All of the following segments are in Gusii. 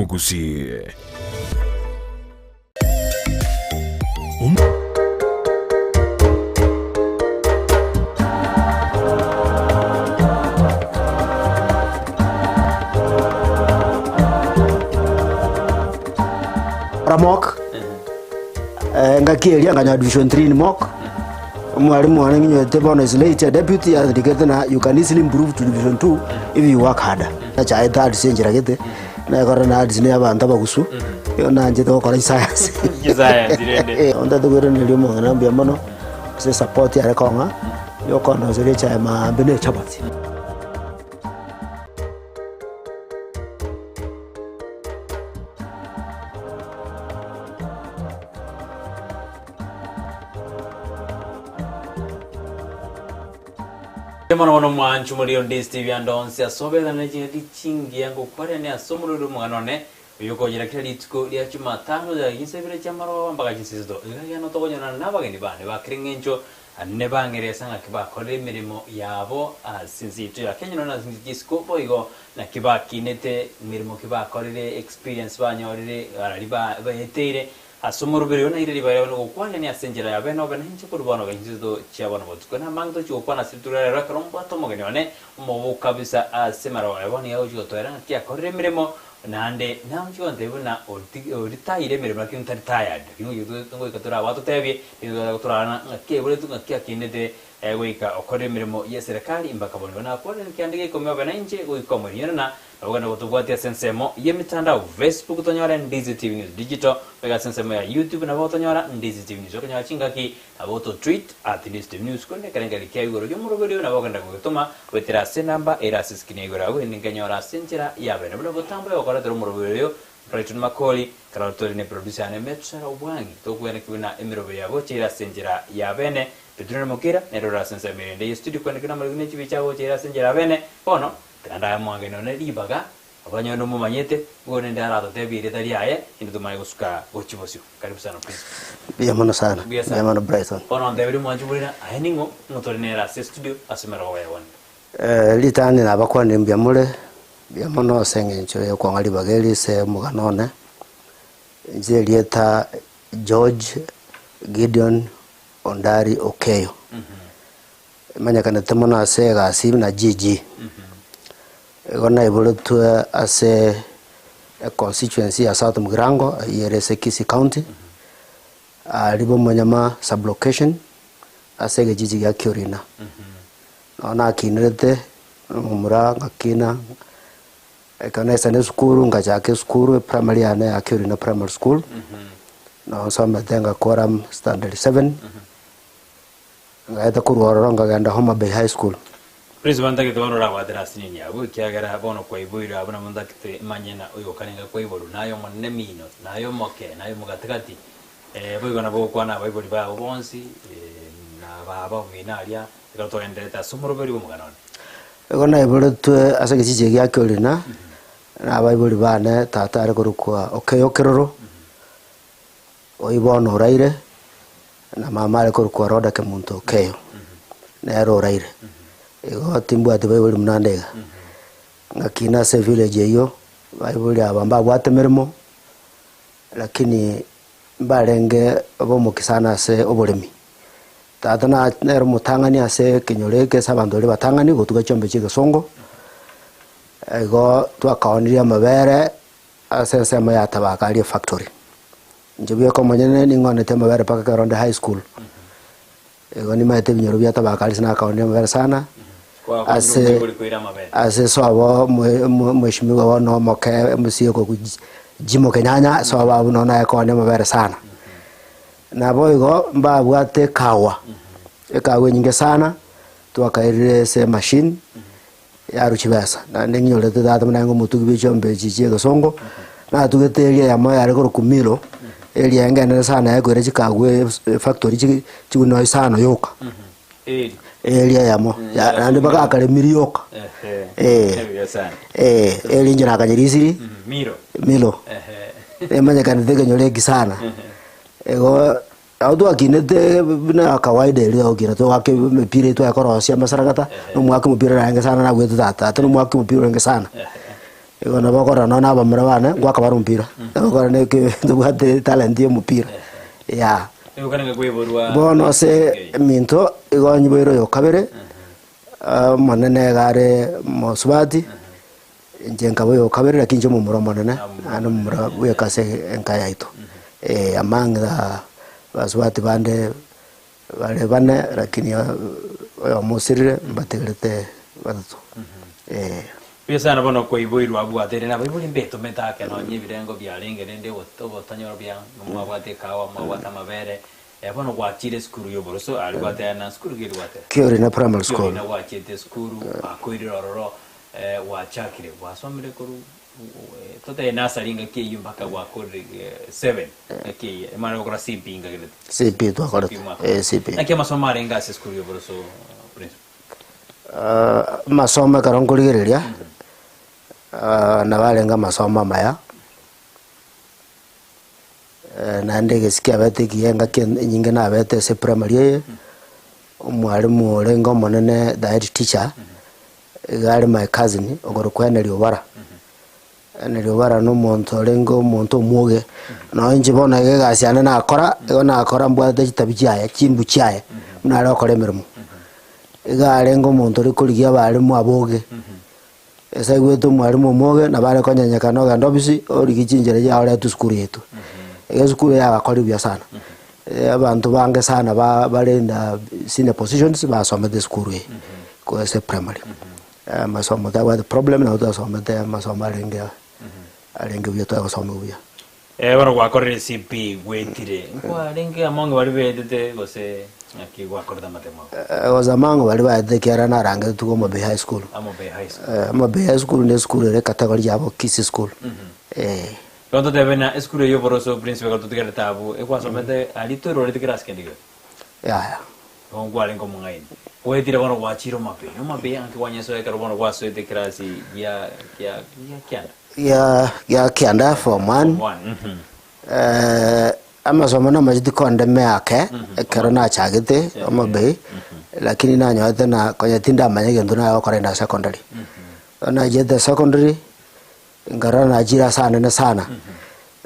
y'Omogusii. Ramok, engaki eria nkanyora division 3 in mock, omwalimu one ng'inyorete bono is late, a deputy andikete na you can easily improve to division 2 if you work harder. Nachaete arts enchera gete, nakorora na arts na abanto abagusu, nigo nanchete gokora chiscience. Chiscience rende. Ontagete koiraneria omong'ina mbuya mono, ase esupport yare kong'a, ya okondoseria echae maambia na echabati. Mono mono mwanchu muri onde Steve ande onsi ase oberanire chingaki chingiya ngokwarerania ase omorweri omogano one oyokonyora kera rituko ria Jumatano ya chinsa ibere chi'amarogoba mpaka chinsa isato. Iga ekiagera tokonyorana nabageni bane ba kera eng'encho ande bang'ere ase ng'aki bakorire emeremo yabo ase ense yaito ya Kenya nonya nase chinse chi'isiko boigo naki bakinete emeremo ki bakorire experience banyorire arari ba baeteire Ase omoroberi oyo naire ribaga riabo nogokwanania ase enchera ya bene obe nainche korwa bono gaicha chinsato chia bono botuko. Namange tochia gokwana ase rituko ria rero ekero mbwate omogeni one omogoku kabisa ase amarogo aye bono nigo agochia gotoera ng'aki akorire emeremo naende nagochia gontebia buna oti oritaire emeremo lakini tari tired lakini ngoika ngoika tore abwo atotebie nigo torarana ng'aki aiboretwe ng'aki akindete goika okorire emeremo y'eserekari mbaka bono. Igo nakwanire kianda gia ikomi obe nainche goika omoerio na Nabo gotobwatia ase ensemo y'emetandao, Facebook tonyore Ndizi TV News Digital, goika ase ensemo ya YouTube nabo otonyora Ndizi TV News. Okonyora chingaki nabo oto tweet at Ndizi TV News korende ekerengererio kia igoro y'omoroberi oyo nabo okogenda gogetoma goetera ase enamba ere ase escreen ya igoro agwo erinde nkenyora ase enchera ya bene. Buna botambe ogokoretera omoroberi oyo Brighton Makori, ekero tore ne producer yane Metusela Obwangi, tokweneki buna emeroberi yagocha ere ase enchera ya bene. Petero na Mokira nere ore ase ensemo erende y'estudio kweneki namarigu ne chibicha agocha ere ase enchera ya bene. Bono Tiga ndae omwang'ina one ribaga, abanyene nomomanyete, nigo rende aratotebie erieta riaye, intwe tomanye gosuka gochia bosio. Karibu sana Principal. Mbuya mono sana. Mbuya sana. Mbuya mono Brighton. Bono onteberie omwanchi borira, aye ning'o, ng'o tore nere ase estudio ase emerogo ya bono. Eh, ritang'ani nabakwanire mbuya more, mbuya mono ase eng'encho ya okwang'a ribaga eri ase omogano one. Inche erieta George Gideon Ondari Okeyo. Emanyekanete mono ase egasi buna GG. Igo naiboretwe ase econstituency ya South Mugirango eyio ere ase Kisii County, aria Bomonyama sub-location ase egechiji gia Kiorina. Nabo nakinerete omomura ngakina, ekero naisana esukuru ngachaka esukuru eprimary yane ya Kiorina primary school, nabo nsomete ngakora standard seven. Ngaeta korwa ororo nkagenda Homa Bay High School. Prince ntagete bono orabwatera ase nini abwo, ekiagera bono kwaiboirwe abwo nabo ntagete manye na oyokarenge kwaiborwa, naye omonene mino, naye omoke, naye omogatigati, boigo nabo ogokwana abaibori bao bonsi, na baba omino aria, ekero togendererete ase omoroberi bw'omogano one. Igo naiboretwe ase egechichi eke gia Kiorina, na abaibori bane, tata are korokwa Okeyo Keroro, Oyio bono oraire, na mama are korokwa Rhoda Kemunto Okeyo, nere oraire. Igo timbwati baibori buna ande iga. Ng'aki nase evillage eyio, baibori aba mbabwate emeremo, lakini mbarenge bomokia sana ase oboremi. Tata na nere omotang'ani ase ekenyoro eke ase abanto baria batang'ani gotuga chiombe chia egesongo, igo twakaonirie amabere. Ase ensemo ya Tabaka aria efactory. Inche bweka omonyene ning'onete amabere mpaka ekero nde high school. Igo nimaete ebinyoro bia Tabaka aria ase nakaonire amabere sana, ase ase sobo omo- omo- omweshimiwa bono omoke MCA okokwa Jimo Kenyanya, sobo abwo nonye naye koonia amabere sana. Naboigo mbabwate ekawa, ekawa enyinge sana, twakairire ase emachine. Yarwa chibesa, naende ng'inyorete tata buna nigo omotugi bwe chiombe echi chia egesongo, natugete eria eyemo yare korokwa milo, eria engenere sana yakoira chikagwa efactory chi chigunia isano yoka. Eria eyemo, ya naende mpaka akaremiri yoka, eh, eh, eria inche nakanyerisirie, milo, emanyekanete ekenyoro eki sana, igo. Nabo twakinete buna kawaida eria togokina togaka emepira eye tware korosia amasaragata, na omwaka omopira orenge sana nabwete tata, tata na omwaka omopira orenge sana. Igo nabo okorora nonya na abamura bane, ngoaka bare omopira, nabo okorora na eke ntobwate etalent ya omopira, yeah. Bono ase eminto, igo nyiboire oyo okabere, omonene iga are mosubati, inche nkaba oyo okabere lakini inche omomura omonene, naende omomura bweka ase enka yaito. Among the basubati bande bare bane, lakini oyomo osirire mbatigerete batato, eh. Buya sana bono koiboirwe abwate rende abaibori mbetomete ake nonye ebirengo biarenge rende obotanyoro bia mwabwate ekawa mwabwate amabere eh bono gwachire esukuru ya oboroso aria gwateba na sukuru ki eria gwateba? Kiorina Primary School. Kiorina gwachiete esukuru bakoirire ororo gwachakire gwasomire korwa totebe nursery ngaki eyio mpaka gwakorire seven ngaki eyio emara gokora CP ngagerete. CP twakorete, eh CP. Naki amasomo arenge ase esukuru ya oboroso principal? Amasomo ekero nkorigereria, nabo arenge amasomo amaya, naende egesio kiabete ekiya engaki enyinge nabete ase eprimary eye, omwalimu orenge omonene the head teacher, iga are my cousin okorokwa Henry Obara. Henry Obara na omonto orenge omonto omwoge, nonye inche bono iga egasi yane nakora, igo nakora mbwate chitabia chiaye, chimbu chiaye, buna are gokora emeremo. Iga arenge omonto ore korigia abalimu aboge, ase aigwete omwalimu omwoge, nabo are konyenyekana ogenda ofisi, origie chinchera chiaye oretwe esukuru yaito. Iga esukuru eye yagakorire buya sana, abanto bange sana ba bare in the senior positions basomete esukuru eye, korwa ase primary. Amasomo tabwate problem nabo twasomete amasomo arenge arenge buya twagosoma buya. Eh, bono gwakorire CP gwetire nkwarenge among baria betete gose ng'aki gwakorete amatemo abo? I was among baria baetete ekiagera narangeretwe Homa Bay High School. Homa Bay High School. Homa Bay High School ne esukuru ere category yabo Kisii School. Eh. Bono totebe ng'a esukuru eye oboroso principal ekero totigarete abwo ekwasomete aria toirorete class kende gionsi? Yaya. Igo nkwarenge omong'aini. Gwaetire bono gwachire Homa Bay. Homa Bay ng'aki kwanyesoa ekero bono gwasoete eclass gia gia gia kianda? Gia gia kianda form one. Form one, mhm. Amasomo namacheti kondeme ake, ekero nachagete Homa Bay, lakini nanyorete na konya tindamanya egento nagokora inde secondary. Bono nachete secondary, nkarora nachire ase anene sana,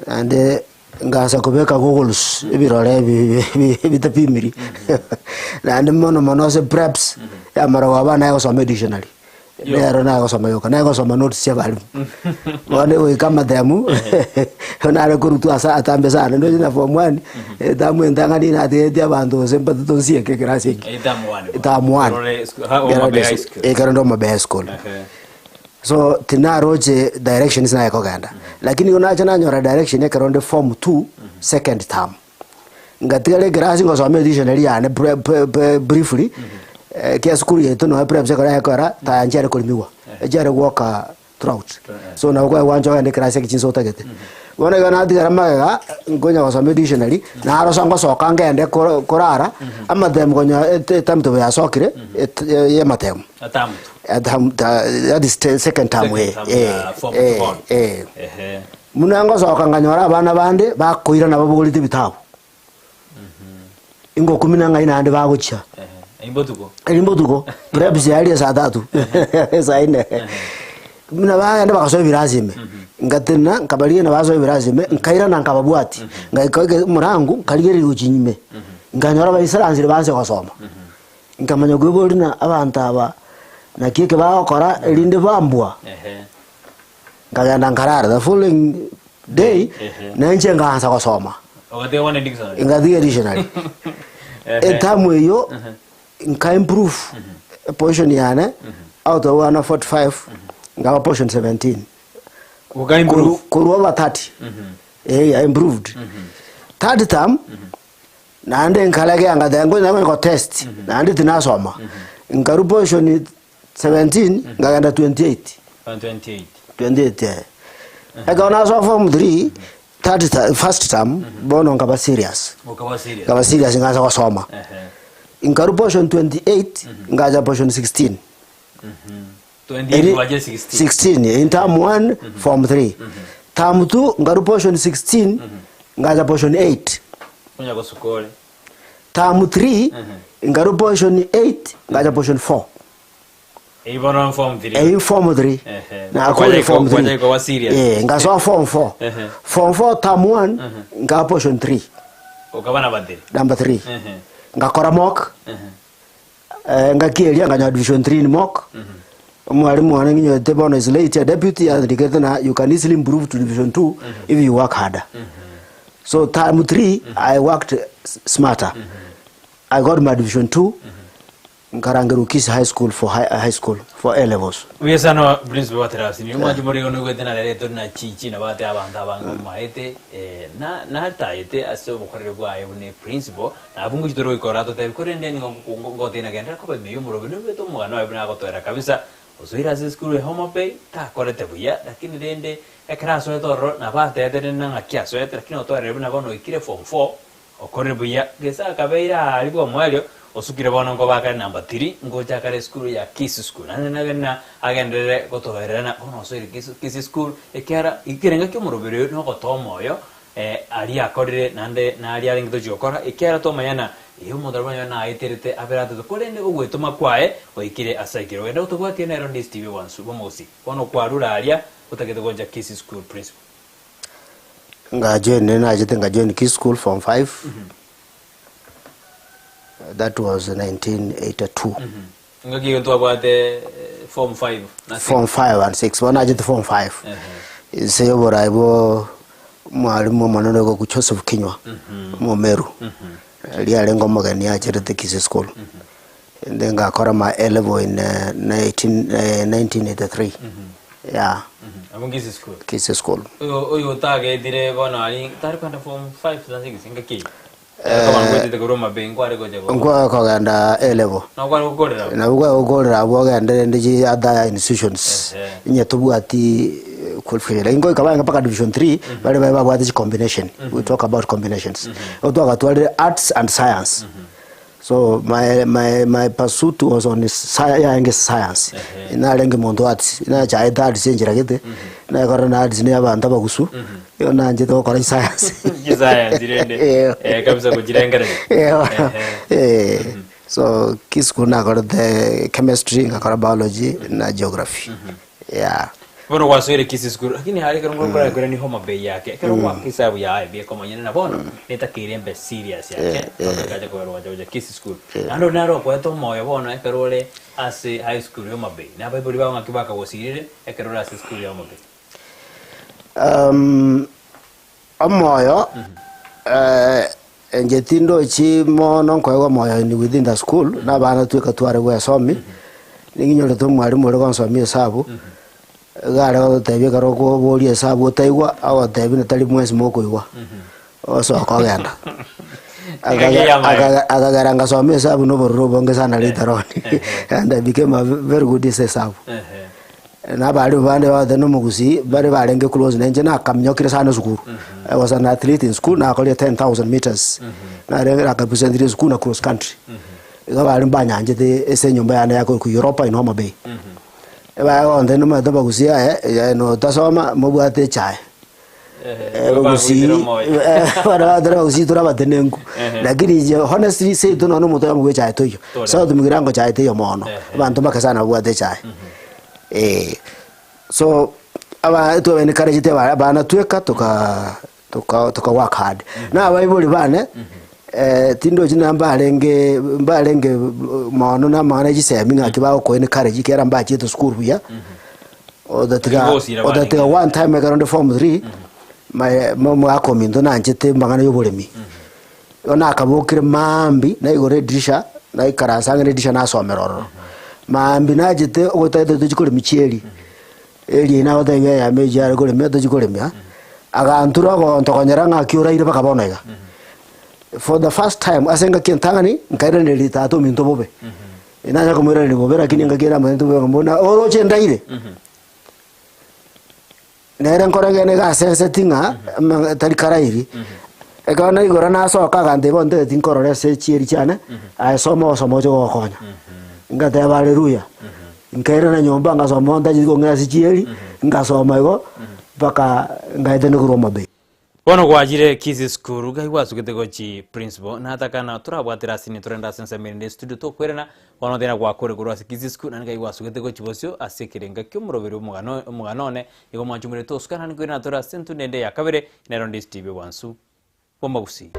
naende nkaansa kobeka goggles ebirore ebi bitapimiri, naende mono mono ase preps, yamara koba naye gosoma edictionary, nero naye gosoma yoka, naye gosoma notes chia abalimu. Bono egoika amatemu, nare korutwa ase atambe sana, ndoche na form one, etamu entang'ani nategetie abanto gose mbatete nsieke ekerasi eke. Etamu one bono. Etamu one. Orore sku- ha- Homa Bay High School. Ekero nde Homa Bay High School. Ehe. So tinaroche direction ase naye kogenda, lakini igo nacha nanyora direction ekero nde form two second term. Ngatigara ekerasi ngosoma edictionary yane pre- pre- pre- briefly, ekiagera esukuru yaito nonya preps ekero yaekora taya nchiare korimiwa, echiare gwoka throughout. So nabo kwagwancha ogende ekerasi eke chinsa otagete. Bono igo natigara magega, nkonya gosoma edictionary, narosa ngosoka ngende koro korara, amatemu konya etimetable yasokire, et- ya amatemu. Atamutu. Term that is second term Second eh, term eh, ya form eh, two bono. eh. Ehe. Buna ngosoka nkanyora abana bande bakoirana babogorete ebitabu. Ingokumina ng'ai naende bagochia. Ehe. Imbotuko. Eri mbotuko, preps yari esaa tatu, esaa ine. Buna bagenda bagasoa ebirasi ime, ngatenena nkabarigia nabasoa ebirasi ime, nkairana nkababwatia. Ngaika eke omorango, nkarigereria gochia inyuma, nkanyora baisaransire baanse gosoma. Nkamanya koiboria ng'a abanto aba naki eke bagokora erinde bambua, Ehe. nkagenda nkarara the following day, Ehe. nainche nkaansa gosoma, Ogatiga bono edictionary. ngatiga edictionary. Ehe. Etamu eyio nka improve eposition yane out of 145 nkaba position 17 Oka improve. Korwa- korwa over 30 eh, I improved third term Naende nkaregea ngateba ngonya ngonya gotest, naende tinasoma. Nkarwa position 17 nkagenda 28. 28. 28 eh. Ekero nasoa form 3 third ter- first term bono nkaba serious. Okaba serious. Nkaba serious nkaansa gosoma. Ehe. Nkarwa position 28 nkacha position 16. 28 Eri- gwacha 16. 16 in term 1 form 3. Term 2 nkarwa position 16 ngacha position 8. Onya gosukore. Term 3 nkarwa position 8 ngacha position 4. Eyio bono form 3. Eyio form 3. Ehe. Nakorire form 3. Kwanyare koba serious. Eh, ngasoa form 4. Ehe. Form 4 term 1 nkaa portion 3, Okaba number 3. number 3. Ehe. Ngakora mock, Ehe. eh, ngaki eria nganyora division 3 in mock. Omwalimu one ng'inyorete bono is late, a deputy andikete na you can easily improve to division 2 if you work harder. So term 3 I worked smarter. I got my division 2. Nkarangerwa Kisii High School for high, high school for A levels. Buya sana Prince Waterhouse ni omwanchi morigo noigwete nareretwe na chichi nabate abanto abange omomaete eh, na natayete ase obokoreri bwaye buna eprinciple nabwo ngochi tore goikora totebi korende nigo ngotena genderera koba ime y'omorobi noigwete omogano oye buna agotoera kabisa osoire ase esukuru ya Homa Bay takorete buya lakini rende ekero asoete ororo nabo atebete rende ng'aki asoete lakini otoerire buna bono oikire form four Okorire buya, gese akabeire aria bw'omoerio, osukire bono nkobakare namba tiri, ngocha akare esukuru ya Kisii School. Naende nagende agenderere gotoererana bono osoire Kisii School, ekiagera ekerengo ki'omoroberi oyo nogotoa omoyo aria akorire naende naria arenge tochia gokora, ekiagera twamanya ng'a ee omonto nabo onye naeterete abere atato, korende ogwetoma kwaye gwaikire ase aikire. Ogende gotobwatie nero Ndisi TV bwansu bw'omogusii. Bono kwarure aria otagete gocha Kisii School Principal. Nga join nere nachete nga join Kisii school form 5 that was 1982. Engaki eyio ntwabwate form 5 na 6. Form 5 and 6 bono nachete form 5 inse ya oborai bwo omwalimu omonene oyo Joseph Kinyua omomeru riria arenge omogeni acherete Kisii school Inde ngakora my A level in 1983 yeah. Abwo Kisii school. Kisii school. Oyo oyo otagetire bono aria tari kogenda form 5 na 6 engaki eyio. Ekero goetete korwa Homa-Bay nkware gocha go. Nkware kogenda A level. Nabo kware gokorera abwo. Nabo kware gokorera abwo ogende rende chi other institutions. Onye tobwati qualification. Lakini goika barenge mpaka division 3 baria baria babwate chi combination. We talk about combinations. Igo twagatwarire arts and science. So my my my pursuit was on sci yarenge science. Narenge monto arts, nachaete arts enchera gete, nakora na arts na abanto abagusu, igo nanchete gokora science. Chiscience rende. Eh. Eh, kabisa gochirengereria. Eeh, Ehe. eh. So kisukuru nakorete chemistry, ngakora biology na geography. Yeah. Bono gwasoire Kisii school, lakini hari ekero ngokora ekero ni Homa Bay yake. Ekero gwaka esabu yaye buya komonyene na bono netakeire mbe serious yake. Mpaka ekacha kogera ogacha gocha Kisii school. Naende onde nare okoete omoyo bono ekero ore ase high school ya Homa Bay. Na abaibori bago ng'aki bakagosirire ekero ore ase esukuru ya Homa Bay? Omoyo, inche tindochi mono nkoegwa omoyo in within the school, na abana tweka tware gwesomi, ninyorete omwalimu ore gonsomia esabu, iga are gototebia ekero okoboria esabu otaigwa, agotebia na tari mwensi mokoigwa, osoka ogenda. Akagera ngasoma esabu na obororo obonge sana later on, and I became a very good ase esabu. Na abarimu bande bagoteba na omogusii, baria barenge close na inche nakaminyokire sana esukuru. I was an athlete in school, nakorire 10,000 meters. Narenge nakapresentire esukuru na cross country. Igo abarimu banyanchete ase enyomba yane ya korokwa Europa in Homa Bay. Ebaye gontebia nomanyete abagusii aye, aye notasoma mobwate echae. Abagusii, abana batari abagusii tore abatenenku. Lakini inche honestly seito nonya omonto oyomo bwa echae toiyo. South Mugirango echae teiyo mono, abanto mbake sana babwate echae. Eh, so aba twabe encouraged aba abana tweka toka toka toka work hard. Na abaibori bane, tindochi na mbarenge mbarenge mono na amang'ana ya chisemi ng'aki bagokoa encourage ekero mbachiete sukuru buya. Otatiga Rigosira barenge. otatiga one time ekero nde form 3 my omogaka ominto nanchete amang'ana ya oboremi. Igo nakabokire maambia, naigora edirisha, naikaransa ang'e na edirisha nasomera ororo. Maambia nachete ogotagete tochie koremia chieri, eri eyio nagotebia eyemo eyio are koremia tochie koremia, agantura ogontokonyera ng'aki oraire mpaka bono iga. For the first time ase engaki entang'ani, nkairaneria tata ominto bobe. Nanya komoiraneria bobe lakini engaki ere amaene tobe buna oroche ndaire. Nere nkoreng'ana iga asenseti ng'a ama tari karairi. Ekero naigora nasoka agantebia bono ntagete nkorore ase chieri chiane, aye soma ogosoma oche gogokonya. Ngateba haleluya. Nkairana nyomba ngasoma bono ntacheti kong'ira ase chieri, ngasoma igo mpaka ngaetania korwa Homa Bay. Bono gwachire Kisii School, gai gwasugete gochi principal, natakana torabwatera ase inwe torende ase ensemo erinde estudio tokwerana, bono tena gwakore korwa ase Kisii School, naende gai gwasugete gochi bosio ase ekerenga ki'omoroberi omogano omogano one, igo mwanchumire tosuka naende kwerana tore ase entunda ende ya kabere, nero Ndisi TV obwansu bw'amagusii.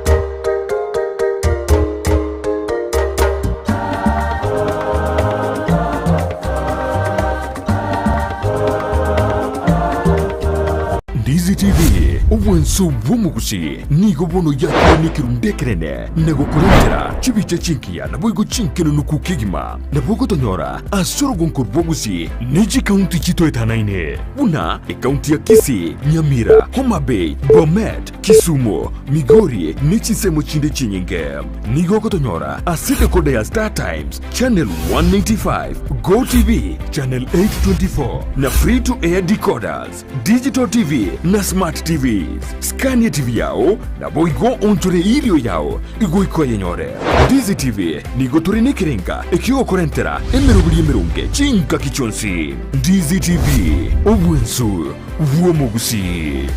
Ndizi TV, obwanso bw'omogusi, nigo bono yakire nekerundu ekenene na gokorentera chibicha chingiya naboigo chinkenenuku kegima. Nabo ogotonyora ase orogonko rw'obogusi ne chikaunti chitoetanaine buna ekaunti ya Kisii, Nyamira, Homa Bay, Bomet, Kisumu, Migori ne chinsemo chinde chinyinge. Nigo ogotonyora ase decoder ya Star Times, Channel 195, Go TV, Channel 824 na Free to Air decoders, Digital TV na Smart TVs. Skania TV yao naboigo onchore erio yao igoika oyenyore. Ndizi TV nigo tore nekerenga ekiogokorentera emeroberi emeronge chingaki chionsi. Ndizi TV, obwensu bw'omogusii.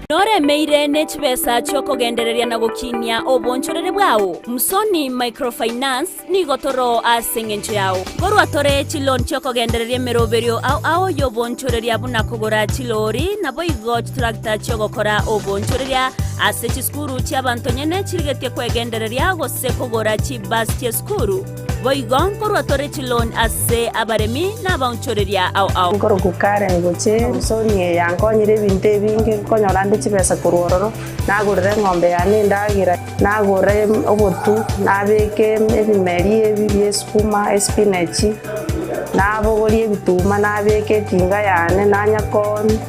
Noremeire ne chibesa chi'okogendereria na gokinia obonchoreri bwao? Msoni Microfinance nigo toro ase engencho yao. Nkorwa tore chiloan chi'okogendereria emeroberio ao ao y'obonchoreria buna kogora chilori naboigo chitractor chi'ogokora obonchoreria ase chisukuru chi'abanto nyene chirigetie kwegendereria gose kogora chibus chi'esukuru. Boigo nkorwa tore chiloan ase abaremi na abaonchoreria ao ao. Nkorokwa Karen gochia Samsoni eye yankonyire ebinto ebinge, nkonyora nde chibesa korwa ororo, nagorera eng'ombe yane endagera, nagora obotu, nabeka ebimeri ebi bia esukuma, espinachi, nabogoria ebituma nabeka etinga yane nanya koonia.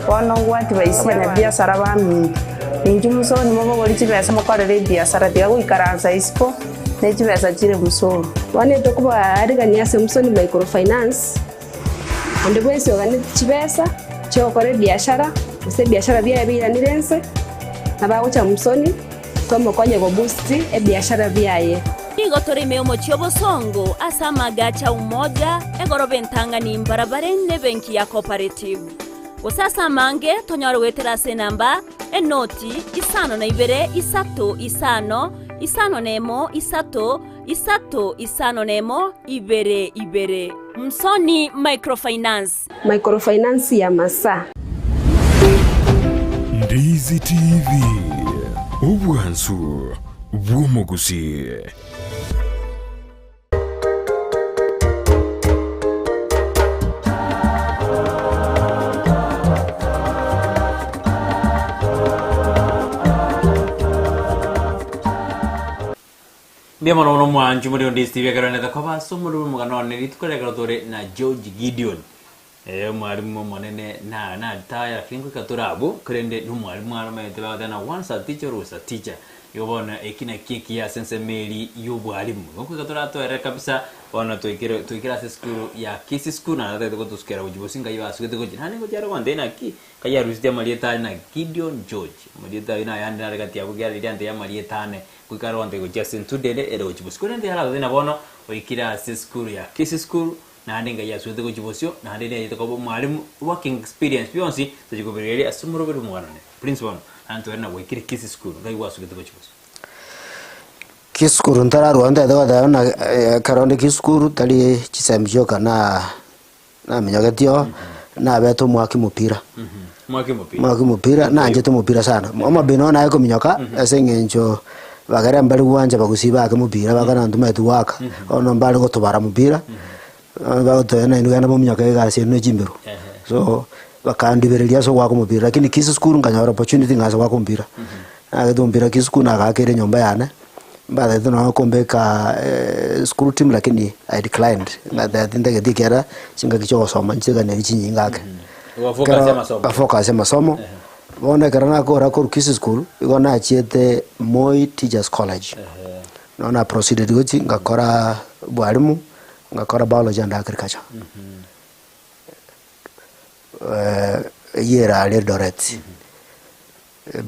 Bono ngwati baisia abanyabiasara baminto, inchuo Musoni mobogorie chibesa mokorere ebiasara, tiga goikaransa isiko. ne chibesa chire musoni. Bono etokobaarigania ase Musoni Microfinance, onde bwensi oganeti chibesa chi'ogokora ebiashara, gose ebiashara biaye biiranire inse, nabo agocha Musoni, tomokonye goboost ebiashara biaye. Nigo tore ime y'omochie obosongo ase amagacho a Umoja, egoroba entang'ani mbarabare nebenki ya Cooperative. Gose ase amange tonyore goetera ase enamba enoti isano na ibere isato isano isano nemo isato isato isano nemo ibere ibere. Msoni Microfinance. Microfinance ya Masaa. Ndizi TV, obwansu bw'omogusii. Mbuya mono mono mwanchu muri onde Steve ekero nete koba ase omorweri omogano one rituko riria ekero tore na George Gideon eh, omwalimu omonene na na retire lakini ngoika tore abwo korende na omwalimu aromete bagoteba na once a teacher always a teacher Igo bono eki nakio ekiya ase ensemo eria y'obwalimu. Igo nkoika toratoerere kabisa, bono twaikire twaikire ase esukuru ya Kisii School naende atagete gotosukera gochia bosio nkai basugete gochia. Naende ngochia are gontebia naki, nkai arusetie amarieta aye na Gideon George. Amarieta ayio nayande nare gati abwo ekiagera riria antebia amarieta ane, goika are gontebia gochia ase entuda ere ere gochia bosio. Korende aratotebie ng'a bono oikire ase esukuru ya Kisii School, naende ngai asugete gochia bosio, naende neyete koba omwalimu, working experience bionsi, tochia kobirigereria ase omoroberi bw'omogano one. Prince bono, naende twere na gwaikire Kisii School, ngai gwasugete gochia bosio. Kisii School ntararwa ntagete goteba buna ekero onde Kisii School tari chisemi chioka na naminyogeti oo, nabete omwaki omopira. Omwaki omopira. Omwaki omopira, nanchete omopira sana. Omobino one naye kominyoka, ase eng'encho bagere mbari gwancha bagusii bake mopira bakana ntomaeti goaka, bono mbare gotobara mopira, bagoteba nainwe genda mominyoke egasi eye ne chimberu. So, bakandibereria ase ogoaka omopira, lakini Kisii School nkanyora opportunity ng'ansa goaka omopira. Naagete omopira Kisii School nagaakera enyomba yane, mbatagete nonye kombeka school team lakini I declined, ngateba tintageti ekiagera chingaki chia ogosoma nchiganeri chinyinge ake. Ogafocus Ekero amasomo. ngafocus amasomo, bono ekero nakora korwa Kisii School, igo nachiete Moi Teachers College. Nabo na proceeded gochia ngakora obwalimu, ngakora biology and agriculture. Eyio erare Eldoret.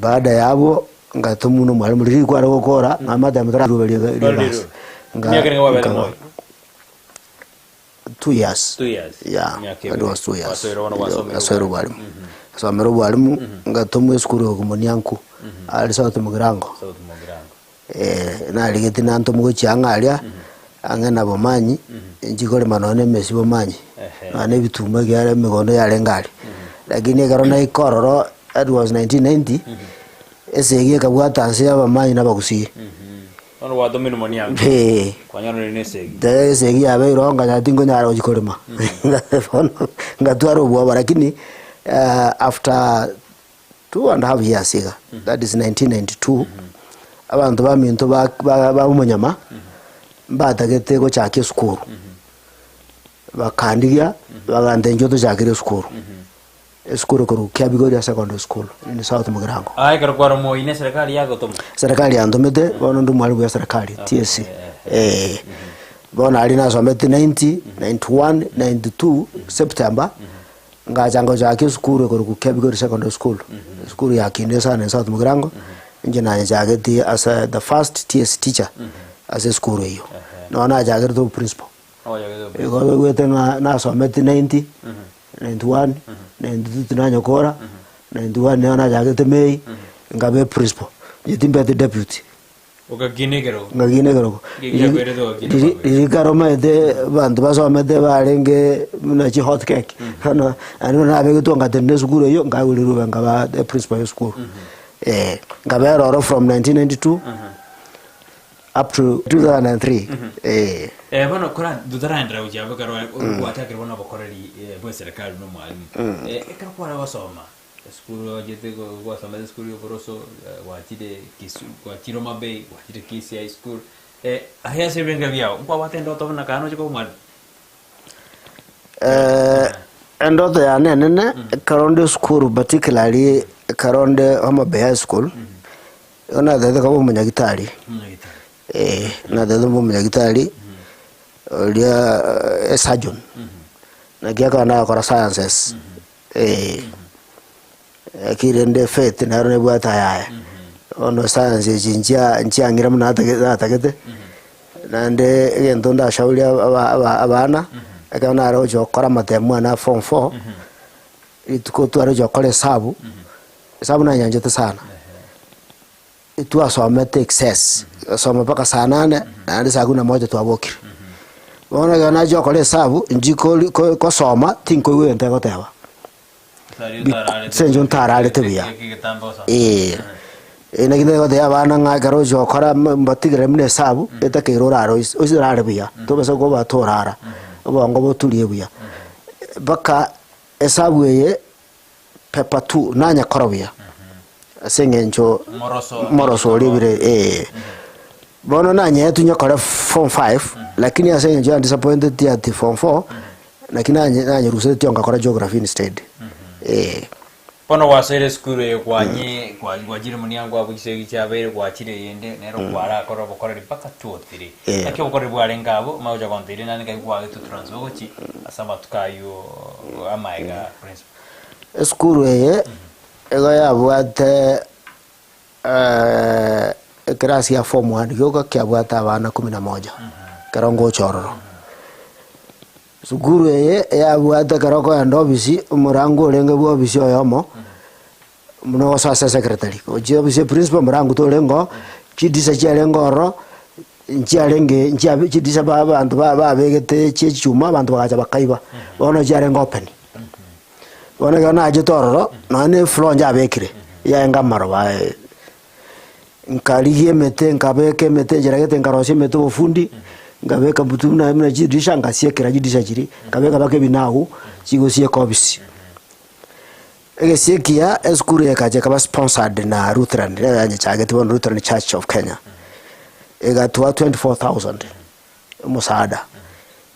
Baada ya abwo ngatomwa na omwalimu riria rikware gokora ngamate amo rigasi. Emiaka nigo wabete moyo? 2 years. 2 years. Yeah, Emiaka that ebere. was 2 years. Gwasoire bono gwasomire Nasoire obwalimu. obwalimu. Ngasomera obwalimu, ngatomwa esukuru ya Okomonianku, aria South Mugirango. South Mugirango. Narigetie nantomwa gochia ang'e aria, ang'e na Bomanyi, inchi korema nonye na emesi Bomanyi, nonye na ebituma ekiagera emegondo yarenge aria. Lakini ekero naika ororo, that was 1990, esegi ekabwata nse ya Abamanyi na Abagusii. Bono gwatomirwe Moniango, Eeh. kwanyorire na esegi. Tee esegi yabeire oo nkanyora tinkonyara gochia korema, bono ngatwara obwoba lakini after 2.5 years iga, that is 1992, abanto baminto ba ba ba omonyama, mbatagete gochaka esukuru, bakandigia, bagantebia inchuo tochakere esukuru, esukuru korwa Kiabigoria Secondary School in South Mugirango. Aa ekero kwarwa moi ne serikali yagotoma. Serikali yantomete, bono ndi omwalimu bwa eserikali, TSC, eh. Bono aria nasomete 90, 91, 92, September. Ngacha ngochaka esukuru ekorokwa Kiabigori Secondary School, esukuru ya kinde sana in South Mugirango, inche nanyechageti as the first TSC teacher ase esukuru eyio. Nabo nachakerete oboprincipal. Igo oigwete ng'a nasometi 90, 91, 92 tinanyokora, 91 nigo nachagete May, nkaba eprincipal, inche timbete deputy. Ogakina ekerogo. Ngakina ekerogo. Ngekiakwerete ogakina Riri- kwabere. riri kare omanyete abanto basomete barenge buna chi hot cake. Bono naende buna nabegetwe ngatenena esukuru eywo, nkagora riroba nkaba the principal ya esukuru. Eh, nkabera oro from 1992 up to 2003, eh. Eh, bono kora totaraenderera gochia abwo ekero gwachakire bono obokoreri bwa eserekari buna omwalimu. Ekero kware gosoma. Esukuru ochete gwasomete esukuru ya oboroso, gwachire Kisu gwachire Homa Bay, gwachire Kisii High School, aye ase ebirengererio biao, nkwabwate endoto buna kare noche koba omwalimu? Endoto yane enene, ekero nde esukuru particularly ekero nde Homa Bay High School, igo natagete koba omonyagitari, Omonyagitari. eh, natagete koba omonyagitari, oria esurgeon, naki ekero nagokora sciences. Lakini rende efaith nero nebwate ayaye, bono science echi nchia nchiang'ira buna natage natagete, naende egento ndashauri aba aba abana, ekero nare gochia gokora amatemo ane a form four, rituko tware gochia gokora esabu, esabu nanyanchete sana, Twasomete excess, twasoma mpaka saa nane, naende saa kumi na moja twabokire. Bono ekero nachia gokora esabu, inchi kori ko kosoma tinkoigwa egento egoteba. Ase eng'encho ntararete buya, eh. Naki nagotebia abana ng'a ekero ochia gokora mbatigere buna esabu, etakeire orare oise oise orare buya, tobasa koba torara, obongo boturie buya. Mpaka esabu eye. Paper two nanyakora buya ase eng'encho moroso oria ebire eh. Bono nanyeetwe nyekore form five lakini ase eng'encho ya disappointed ati form four naki nanye nanyerusetie ngakora geography instead eh. Bono gwasoire esukuru eye kwanye gwachire moniango abwo chisegi chiabeire gwachire eyende nero kwarakora obokoreri mpaka two or three. Naki obokoreri bwarenge abwo omanye gocha gontebiria naende nkai kwagetwe transfer gochi ase amatuko aywo amaega principal. Esukuru eye igo yabwate ekerasi ya form one gioka kiabwate abana kumi na moja ekero ngocha ororo. Sukuru eye yabwate ekero okoenda ofisi, omorango orenge bwa ofisi oyomo, buna ogosoa ase secretary, gochia ofisi ya principal omorango torenge oo, chidisa chiarenge ororo, nchiarenge nchiabe chidisa ba abanto ba babegete chia echichuma abanto bagacha bakaiba, bono chiarenge open. Bono ekero nachete ororo, nonye na efloor nchabekire, yarenge amaroba aye, nkarigia emete nkabeka emete enchera gete nkarosia emete obofundi, nkabeka butu buna buna chidirisha nkasiekera chidirisha chiria, nkabeka mpaka ebinagu, chigosieka ofisi. Egesie ekiya, esukuru eye ekacha ekaba sponsored na Lutheran, riria yanyechagete bono Lutheran Church of Kenya, egatoa 24,000 omosaada.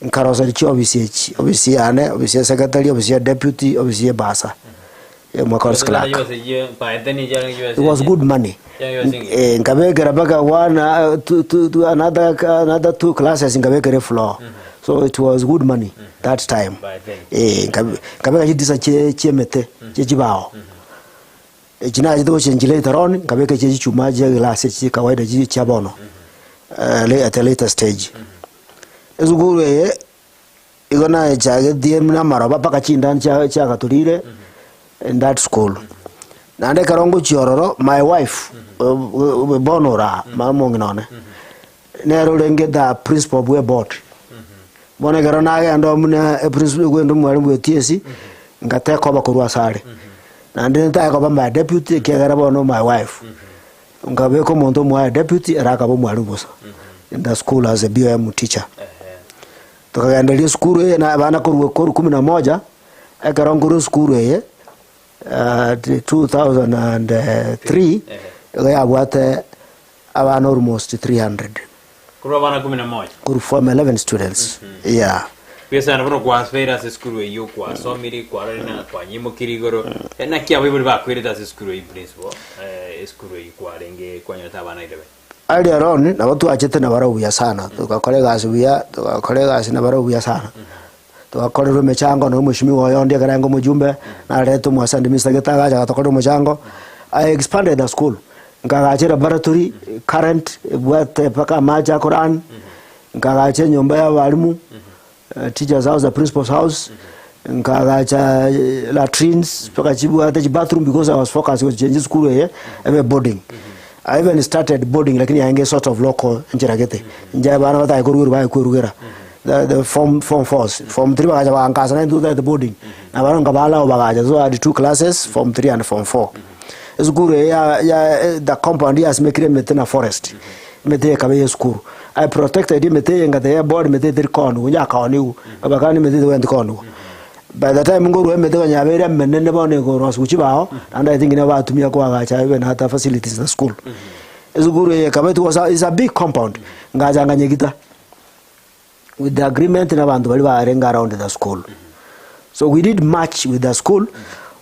Nkaroseria chiofisi echi, ofisi yane, ofisi ya secretary, ofisi ya deputy, ofisi ya ebursar, ya omoaccounts clerk. It was good money. Eh, nkabekera mpaka one, two, two, two, another, another two classes nkabekera efloor. So it was good money that time. Eh, nkabeka chidisa chie chiemete, chie chibao. Echi nachete gochengi later on, nkabeka chie chichuma chia glass echi kawaida chi chia bono. At a later stage. Esukuru eye, igo nayechagetie buna amaroba mpaka chindani chia chiagaturire. in that school. Naende ekero ngochia ororo, my wife, bono ore aa, mama omong'ina one, nere orenge the principal bwa eboard. Bono ekero nagenda buna eprinciple egwende omwalimu bwa etiesi, ngateka oba korwa ase are. Naende ntae koba my deputy ekiagera bono my wife. Nkabeka omonto omoaye deputy ere akaba omwalimu bosa in the school as a BOM teacher. Tokagendereria esukuru eye na abana korwa korwa kumi na moja, ekero nkorwa esukuru eye 2003, iga yabwate abana almost 300. Korwa abana kumi na moja. Korwa form 11 students, yeah. Buya sana bono kwabeire ase esukuru eyio kwasomire kwarorire na kwanyimokire igoro Eh, naki abaibori bakwerete ase esukuru eyio principal eh, esukuru eyio kwarenge kwanyorete abana ere be Earlier on nabo twachete nabarabwo buya sana, togakora egasi buya, togakora egasi nabarabwo buya sana. Togakorerwa emechango na omweshimiwa oyo onde ekero arenge omojumbe, narete omwasandi Mister Gete agacha agatokorera omochango, I expanded the school, nkagacha elaboratory, current, ebwate mpaka amache akorun, nkagacha enyomba ya abalimu, teachers house, the principal's house, nkagacha latrines mpaka chibwate chibathroom because I was focused gochenjia esukuru eye ebe boarding. I even started boarding lakini yarenge sort of local enchera gete, inche abana batari korugerwa baye kwerugera, the the form form fours, form three bagacha bagankasa naende totagete boarding, na barabwo nkabaalao bagacha, so I had two classes, form three and form four. Esukuru eye ya ya the compound yasimekire emete na forest, emete eye ekaba eye esukuru. I protected emete eye ngateba eboard emete eye teri kooniwa, onye akaoniwa, nkabakania emete eye tebwenereti kooniwa. By the time nkorwa emete konya yabeire emenene bono ekorwa chibao, naende I think nigo batumia koagacha even other facilities in the school. Esukuru eye ekaba it was a, is a big compound, ngacha nkanyegita with the agreement na abanto baria barenge around the school. So we did much with the school,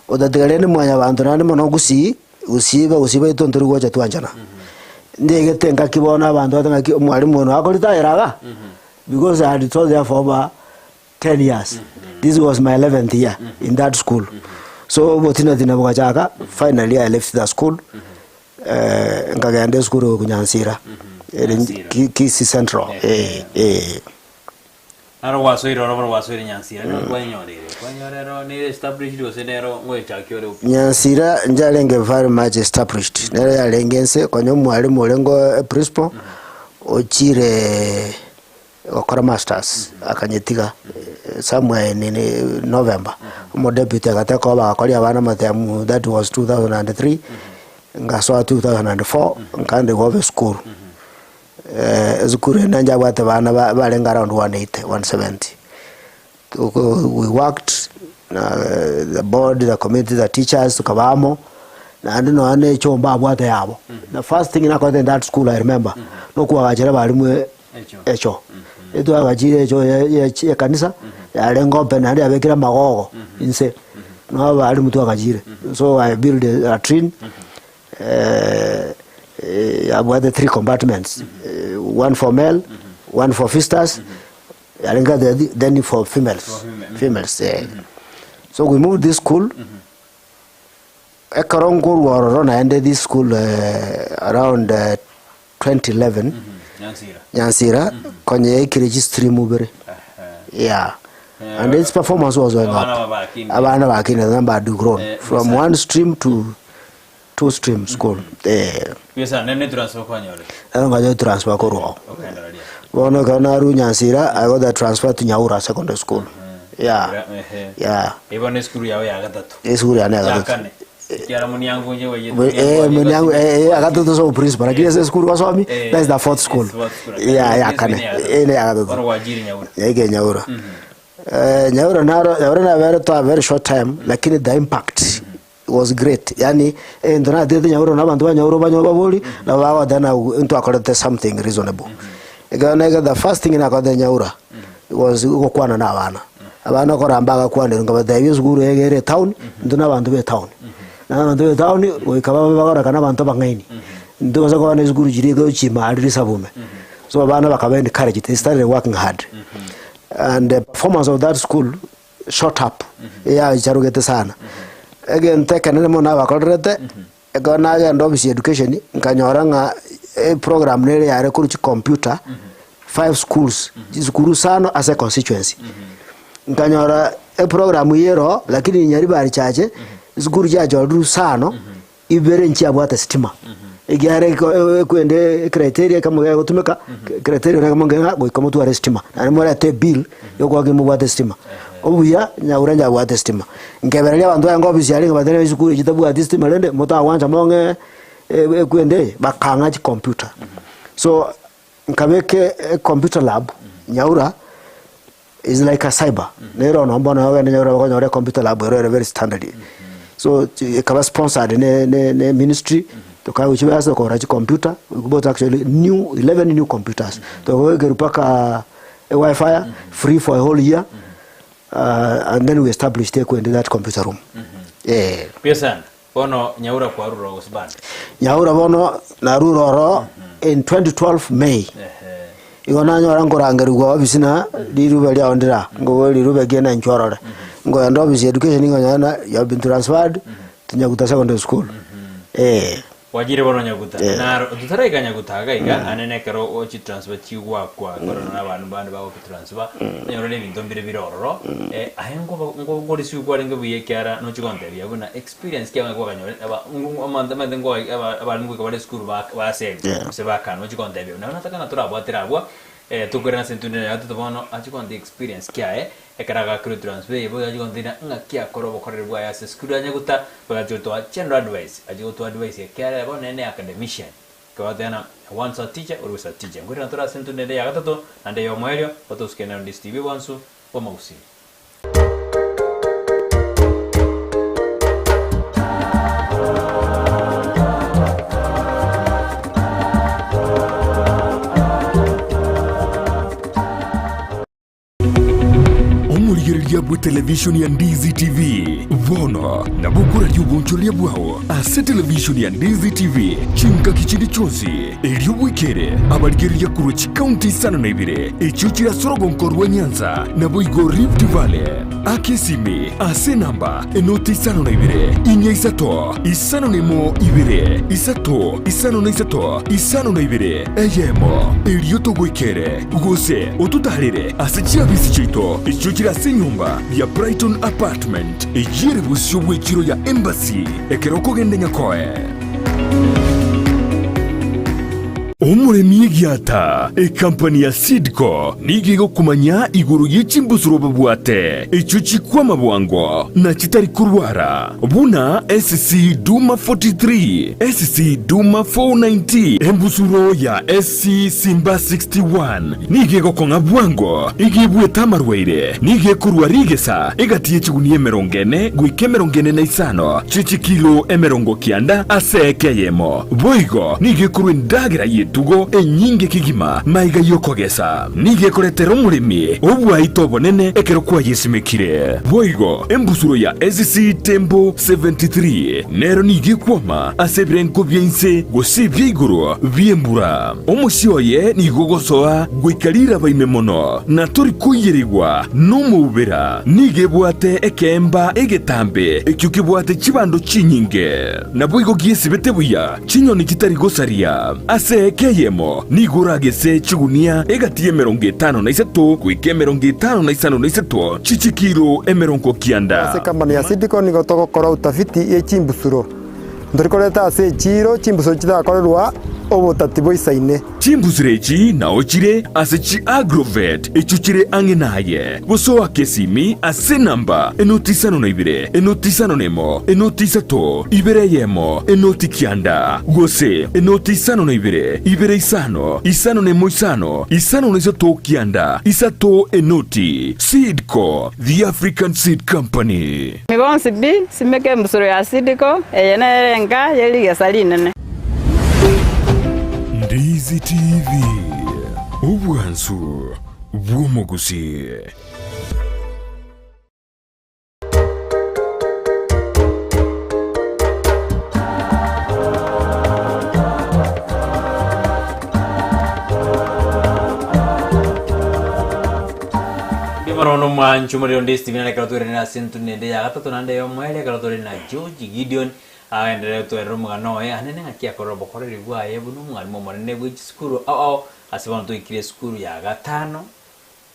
otatiga rende mwanyabanto naende mono gusii, gusii bagusii baito ntori gocha twanchana. Ndegete ngaki bono abanto bateba ng'aki omwalimu ono akoretire iga, because I had taught there for over 10 years this was my 11th year in that school so obotina-tina bogachaka finally I left the school eh, nkagenda esukuru eye Nyansira ere Nyansira. Ki- Kisii Central eh, eh. Naro gwasoire oro bono gwasoire Nyansira nigo kwanyorire kwanyora ero nere established gose nero ngoechakia ore upya Nyansira njarenge very much established nere yarenge ense konya omwalimu orenge principal ochire Gokora masters akanyetiga somewhere in in November omodeputy agateba koba bagakoria abana amatemu that was 2003 ngasoa 2004 nkaenda igo obe esukuru. Esukuru eye njabwate abana ba barenge around 180, 170. Toko we worked na the board, the committee, the teachers tokaba amo, naende nonya na echomba abwate yabo. The first thing nakorete in that school I remember, nokoagachera abalimu echo. Etwagachire echo ya ya ya ekanisa, yarenge open naende yabekire amagogo inse, nabo abalimu twagachire. So I build a latrine, yabwate three compartments, one for male, one for visitors, Yarenge the then for females. For female. Females, eh. So we moved this school. Ekero nkorwa ororo naende this school eh, around eh, 2011 Nyansira. Nyansira konya yaikire chistream ibere. Yeah. And its performance was going Abana up. bakinde. Abana bakinde the number had grown Eh, from exactly. one stream to two stream school. Eh. Buya nene transfer kwanyorete. Ero nganyorete transfer korwa oo. Okaenda raria. Bono ekero narwa Nyansira, I got the transfer to Nyaura Secondary School. Yeah. Ehe. Yeah. Eye bono esukuru yao ya gatato. Esukuru yane ya Ya gatato. kane. Ekiara muniango onye oye. Eh, muniango eh, eh, agatato so principal. Lakini ase esukuru gwasomi, Eh, that's the fourth school. it's fourth school. Yeah, ya kane. Eye Eye ya gatato. Bono gwachire Nyaura. Yaike Nyaura. Eh, Nyaura naro, Nyaura nabere to a very short time, lakini the impact was great yaani egento natete nyauroro na abanto ba nyauroro banywa babori nabo bagoteba na ntwakorete something reasonable. Ekero naika the first thing nakorete nyaura was gokwana na abana, abana okora mbagakwanerwa nkabatebia esukuru eye ere etown intwe na abanto ba etown, na abanto ba etown goika babe bagorekana abanto abang'aini, ntobasa koba na esukuru chiria egochima aria risabume. So abana bakaba encouraged they started working hard and the performance of that school shot up, yacharogete sana. Egento ekenene mono nabakorerete, ekero nagenda office ya education, nkanyora ng'a eprogram nere yare korwa chicomputer, five schools, chisukuru isano ase econstituency. Nkanyora eprogram eywo ero, lakini Nyaribari chache. Chisukuru chiachorirwe isano, ibere nchiabwate sitima, ekiagera eko ekwende ecriteria ekemo gegotumeka, criteria ekemo ng'a goika motware esitima, naende morete ebill yokoa mobwate esitima. Obuya nyaura nyabwate esitima. Nkebereria abanto barenge ofisi aria nkabatebia esukuru echi tabwati esitima rende motagwancha mong'e ekwende eye, bakang'a chicomputer. So nkabeka ecomputer lab nyaura is like a cyber nere ono bono ogende nyaura okonyora ecomputer lab ero ere very standard. So ekaba sponsored ne ne ne ministry tokaegwa chibesa tokagora chicomputer, we bought actually new 11 new computers tokabekerwa mpaka ewifi free for a whole year and then we established ekwende that computer room eh. Buya sana. Bono nyaura kwarure oo gose bado? Nyaura bono narure oro in 2012 May. Igo nanyora nkorangerigwa ofisi na rirube riao ndire aa, nkoboria rirube ki na inche orore. Nkoenda ofisi ya education nkonyora na you have been transferred to Nyaguta Secondary School. Eh. Gwachire bono Nyaguta. Naro totaraika Nyaguta iga iga, ane nekero o chitransfer chigwakwa korana na abandu bande bagokitransfer, onyore na ebinto mbire bire ororo, aye nkoba nko nkorisiwa kwarenge buya ekiara nochi gontebia buna experience ki abang'e kwakanyore aba amanto amaete nko aba abarimu goika bare esukuru ba baseri gose bakana ochi gontebia buna nataka ng'a torabwatera abwo tokoirana ase intwe ya gatato bono achi gontebia experience ki aye Ekero agakirwe transfer eye boigo achia gontebia ng'aki akore obokoreri bwaye ase esukuru ya Nyaguta, boigo achia gotoa general advice, achia gotoa advice ekiagera bono nere ne academician. Ekero bagoteba ng'a once a teacher always a teacher. Nkoirana tore ase entunda ende ya gatato naende ey'omoerio, otosuke nero Ndisi TV bwansu bw'amagusii. Omorigereria bw'etelevishoni ya Ndizi TV bono nabo okoraria obonchoreria bwao ase televishoni ya Ndizi TV chingaki chinde chionsi, erio bwekere abarigereria korwa chikaunti isano na ibere echio chire ase orogonko rwa Nyanza naboigo Rift Valley. Aka esimi ase enamba enoti isano na ibere, inya isato, isano na emo ibere, isato, isano na isato, isano na ibere, eyemo, erio togoikere, gose ototaarere ase chiabisi chiaito echio chire ase enyomba ya Brighton Apartment, eyio ere bosio bw'echiro ya Embassy, ekero okogenda Nyakoe. Omoremi egiata, ekampani ya Seedco nigo egokomanya igoro ye chimbusuro babwate, echio chikwama bwango na chitari korwara, buna SC Duma 43, SC Duma 490, embusuro ya SC Simba 61 nigo egokong'a bwango, igo ebuete amarwaire, nigo ekorwa rigesa egati ye chigunia emerongo ene goika emerongo ene na isano chie chikilo emerongo kianda ase eka eyemo. Boigo nigo ekorwa endagera y'etugo enyinge kegima maiga y'okogesa. Nigo ekoretera omoremi obwaito obonene ekero kwayesimekire. Boigo embusuro ya SC Tembo 73 nero nigo ekwama ase ebirengo bia inse gose ebia igoro bi'embura. Omosie oye nigo ogosoa goika riraba ime mono, na tori koiyerigwa nomoubera. Nigo ebwate ekeemba egetambe ekio kebwate chibando chinyinge. Naboigo giesibete buya chinyoni chitari gosaria. Ase eka eyemo nigo oragese chigunia egati y'emerongo etano na isato goika emerongo etano na isano na isato chi'chikilo emerongo kianda. Ase company ya Seedco nigo togokora utafiti ye chimbusuro. Ntori koreta ase echiiro chimbusuro chitakorerwa obotati boisaine. Chimbusuro echi nao chire ase chi'agrovet echio chire ang'e naye. Gose oake esimi ase enamba enoti isano na ibere, enoti isano na emo, enoti isato, ibere eyemo, enoti kianda, gose enoti isano na ibere, ibere isano, isano na emo isano, isano na isato kianda, isato enoti. Seed Co. The African Seed Company. Inwe bonsi pi, simeka embusuro ya Sidiko, eye nere enka ye rigesa rinene. Ndizi TV, obwansu bw'omogusii. Ndimo nono omwancho morero ndi Steven ekero twerire ase entunda ende ya gatato naende y'omoerio ekero tore na George Gideon agenderere gotwerera omogano oye anene ng'aki akorera obokoreri bwaye buna omwalimu omonene bwe chisukuru ao ao ase bono toikire esukuru ya gatano.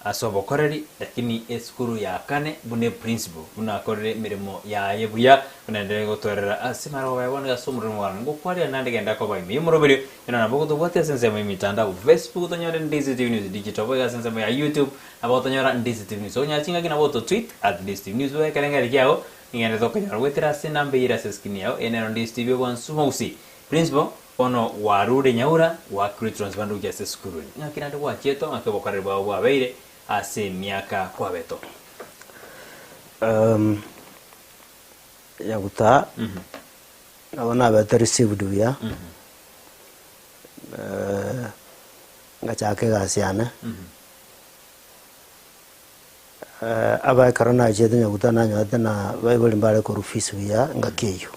Ase obokoreri, lakini esukuru ya kane buna eprinciple, buna akorire emeremo yaye buya, buna enderere gotwerera ase marogoba ya bono ase omorero omogano. Ngokwarera naende genda koba ime y'omoroberio, ino nabo gotobwatia ase ensemo y'emitandao, Facebook otonyore Ndizi TV News Digital, boigo ase ensemo ya YouTube nabo otonyora Ndizi TV News. Okonyora chingaki nabo oto tweet at Ndizi TV News boigo ekerengererio kiago nigenderete okonyora goetera ase enamba eyere ase eskrini yao, eye nero Ndizi TV obwansu bogusii. Principal, Bono gwarure nyaura, gwakirwe chionsi bande gochia ase esukuru eye. Ng'aki naende gwachiete, ng'aki obokoreri bwao bwabeire ase emiaka kwabeto? Um, Nyaguta, nabo nabete received buya, Eh, ngachaka egasi yane. Aba ekero nachiete Nyaguta nanyorete na baibori mbare korwa fees buya engaki eyio.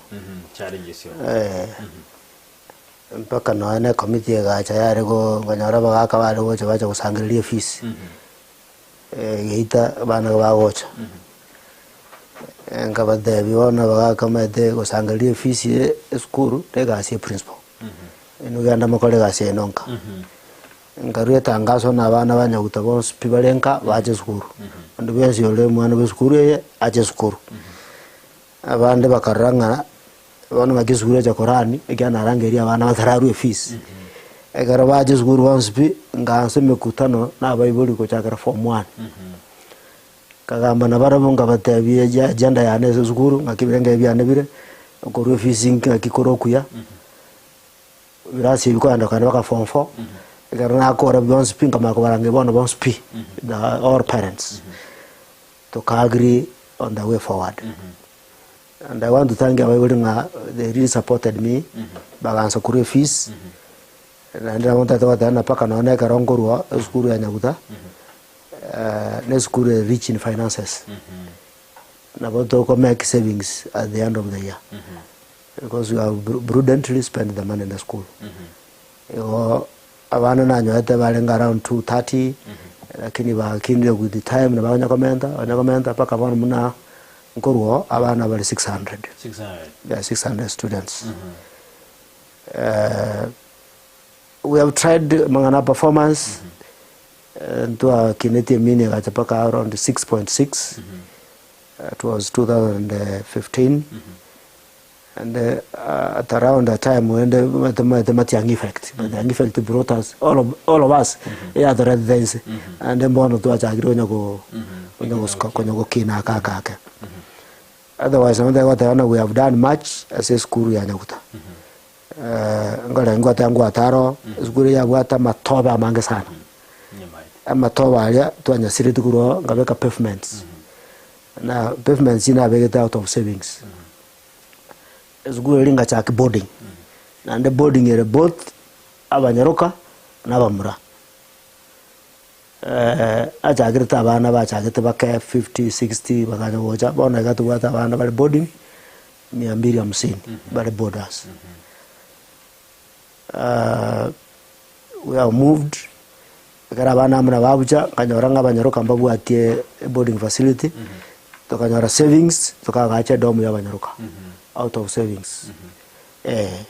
Eh, mpaka nonya na ecommittee egacha yare go nkanyora abagaka bare gocha bacha gosangereria efees, geita abana bagocha. Nkabatebia bono abagaka omanyete gosangereria efees ya esukuru na egasi ya eprincipal, inwe genda mokore egasi yaino nka. Nkarua etangaso na abana ba Nyaguta bonsi pi bare nka bache esukuru. Onde bwensi ore omwana bw'esukuru eye ache esukuru. Abande bakarora ng'a bono ng'aki esukuru echa korani ekiagera narangeria abana batararua efees. Ekero bacha esukuru bonsi pi, nkaansa emekutano na abaibori gochakera form one. Nkagamba nabarabwo nkabatebia eja agenda yane ase esukuru ng'aki ebirengererio biane bire, okorua efees ng'aki kore okuya. Birasi ebi kogenda kogenda mpaka form four, ekero nakora bionsi pi nkamanya kobarangeria bono bonsi pi, the all parents, toka agree on the way forward. And I want to thank abaibori ng'a they really supported me, bagansa korwa efees, naende nabo ntagete goteba ng'a mpaka nonye ekero nkorwa esukuru ya Nyaguta, na esukuru ere rich in finances, nabo toko make savings at the end of the year. Because you have prudently spent the money in the school. Igo abana nanyorete barenge around 230 lakini bakinire with the time na bakonya komenta bakonya komenta mpaka bono buna nkorwa oo abana bare 600. 600. Yeah, 600 students. Eh, we have tried mang'ana performance eh, ntwakinetie emini egacha mpaka around 6.6 It was 2015 and uh, at around that time when the the, the Matiang'i effect mm -hmm. Matiang'i effect brought us all of, all of us mm -hmm. yatorete inse mm -hmm. and mbono twachakire konya go mm -hmm. konya gosuka konya gokina aka akake mm -hmm. otherwise nabo ndagoteba na we have done much ase esukuru ya Nyaguta mm -hmm. uh, ngore ngwate ngwate aro mm -hmm. esukuru yabwate amatobe amange sana mm -hmm. amatobe aria twanyasireti korwa nkabeka pavements mm -hmm. Na pavements nabegete out of savings. Esukuru eria ngachaka boarding. Naende boarding ere both abanyaroka na abamura. Achakerete abana bachagete bake 50, 60 bakanya gocha, bono iga tobwate abana bare boarding mia mbili hamsini bare boarders. We have moved. Ekero abana amo nababucha, nkanyora ng'a abanyaroka mbabwatie eboarding facility, tokanyora savings, tokagacha edom ya abanyaroka, out of savings. Eh,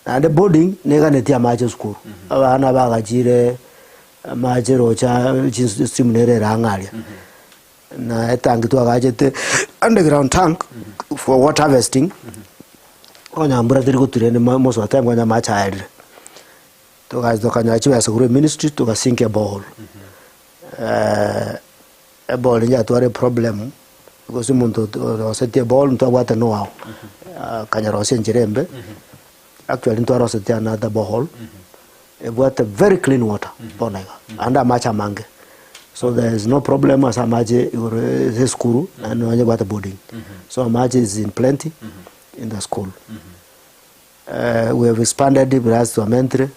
naende boarding neganetie amache esukuru, abana bagachire amache rocha chins stream nere ere ang'e aria, na etangi twagachete underground tank for water harvesting, onya mbura teri gotura ende most of the time konya amache aerire. Togacha tokanyora chibesa korwa eministry togasinka eborehole. Eborehole inche yatwara eproblem because omonto orosetie eborehole ntwabwate know how, akanyerosia enchera embe, actually ntwarosetie another borehole, ebwate very clean water bono iga, naende amache amange. So there is no problem ase amache igoro ase esukuru naende nonye ebwate boarding. So amache is in plenty in the school. We have expanded plus twamentire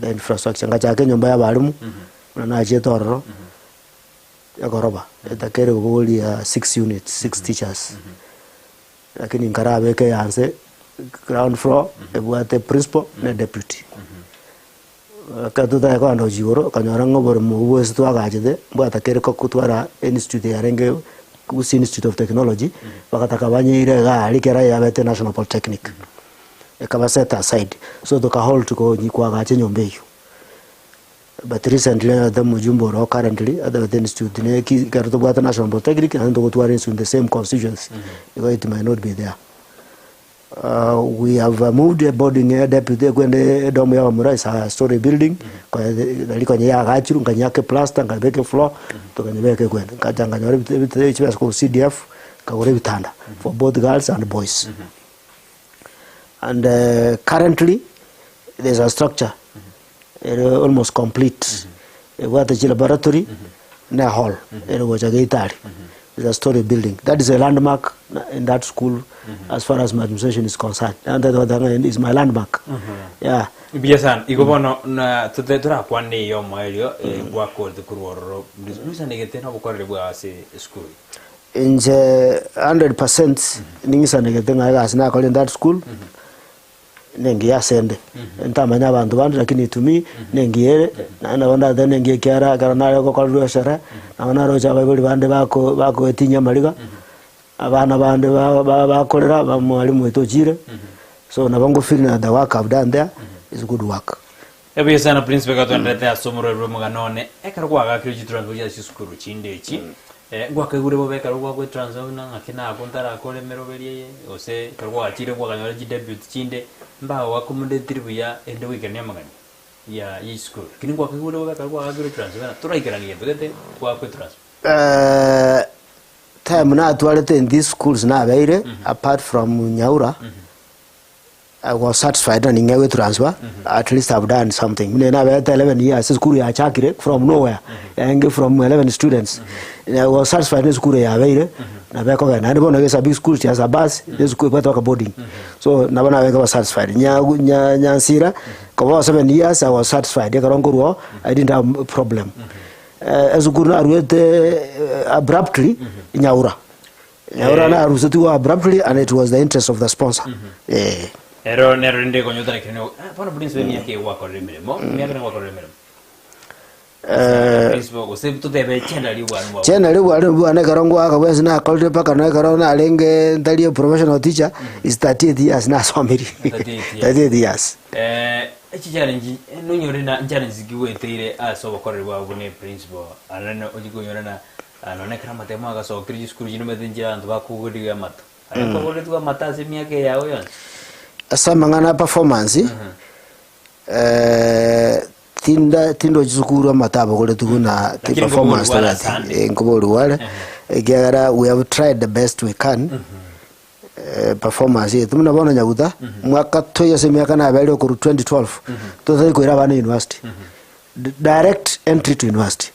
the infrastructure ngachaka enyomba ya abalimu buna nachiete ororo egoroba etakeire kobogoria six units six teachers lakini nkarabeka eyanse ground floor ebwate principal na deputy. Ekero totari kogenda gochia igoro, okanyora ng'a oboremo obwo bwensi twagachete, mbwatakeire gotwara institute yarenge Gusii Institute of Technology, bagataka banyeire iga aria ekero yabete National Polytechnic, ekaba set aside, so toka halt konyi koagacha enyomba eywo. But recently nanyete omojumbe ore oo currently atebete institute ne ki ekero tobwate National Polytechnic naende togotwara institute in the same constituency igo it might not be there. We have moved a boarding a deputy ekwende edom ya abamura is a story building konya nari konya yagachirwe nkanyaka eplaster nkabeka efloor tokanyebeka ekwende nkacha nkanyora ebite ebite chibesa korwa CDF nkagora ebitanda for both girls and boys. And currently there's a structure ere almost complete ebwate chilaboratory na ehall ere gocha geita aria is a story building that is a landmark in that school as far as my administration is concerned naende togoteba ng'a is my landmark yeah. Mbuya sana. Igo bono na tote torakwane eyo omoerio eh, gwakorete korwa ororo noisanegete na obokoreri bwao ase esukuru. Inche 100% ning'isanegete ng'a egasi nakorire in that school nengiya asende, ntamanya abanto bande lakini to me nengiya ere, naende nabo ndatebe nengiya ekiagera ekero nare gokorerwa eshere, nabo naroche abaibori bande bako bakoetinyia amariga, abana bande ba- ba- bakorera ba mwalimu oito ochire, so nabo ngo feel na the work I've done there is good work. Ebuya sana Prince beka twenderete ase omorweri bw'omogano one ekero kwagakire chitransfer chia chisukuru chinde echi eh, ngwakaigure bobe ekero gwagwetransfer buna ng'aki nako ntarakore emeroberi eye gose ekero gwachire gwakanyora chidebut chinde mbagoaccomodatiri buya erinde goikerania amagani ya ya chisukuru lakini ngwakaigure bobe ekero gwagakirwe transfer buna toraikerani gento gete gwakwetransfer. Time natwarete in these schools nabeire apart from Nyaura. I was satisfied na ning'egwe transfer at least I've done something buna nabete 11 years esukuru yachakire from nowhere yaenge from 11 students I was satisfied na esukuru yabeire nabo ekogenda naende bono gesa big school she has a bus esukuru ebwate mpaka boarding so nabo nabe nkoba satisfied nya nya nyansira koba 7 years I was satisfied ekero nkorwa oo I didn't have problem esukuru naruete abruptly nyaura Nyaura narusetigwe abruptly and it was the interest of the sponsor. Eh. Ero nero rende konyotana kirene ah, bono Prince emiaka eye gwakorire emeremo emiaka ene gwakorire emeremo Eh, Prince bo gose totebe chenda ria obwarimu bwao Chena riria bware bwane ekero ngoaka bwensi nakorire mpaka na ekero narenge ntari a professional teacher is 38 years nasomirie. 38 years. 38 years. Eh, echi challenge nonyore na challenge kigweteire ase obokoreri bwao buna principal anene ochi konyora na Nonya ekero amatemo agasokire chisukuru chinde omanyete nchire abanto bakogoriwa amato. Aye nkogoretigwe amato ase emiaka eye yao yonsi? Ase amang'ana a performance, tinda tindochi sukuru amato abogoretigwe na ti Lakini performance nkoborigwa are tabwati. asande. Eh, nkoborigwa are, ekiagera we have tried the best we can, performance yaito buna bono nyaguta, mwaka toiyo ase emiaka nabere okorwa 2012, totari koira abana university, direct entry to university.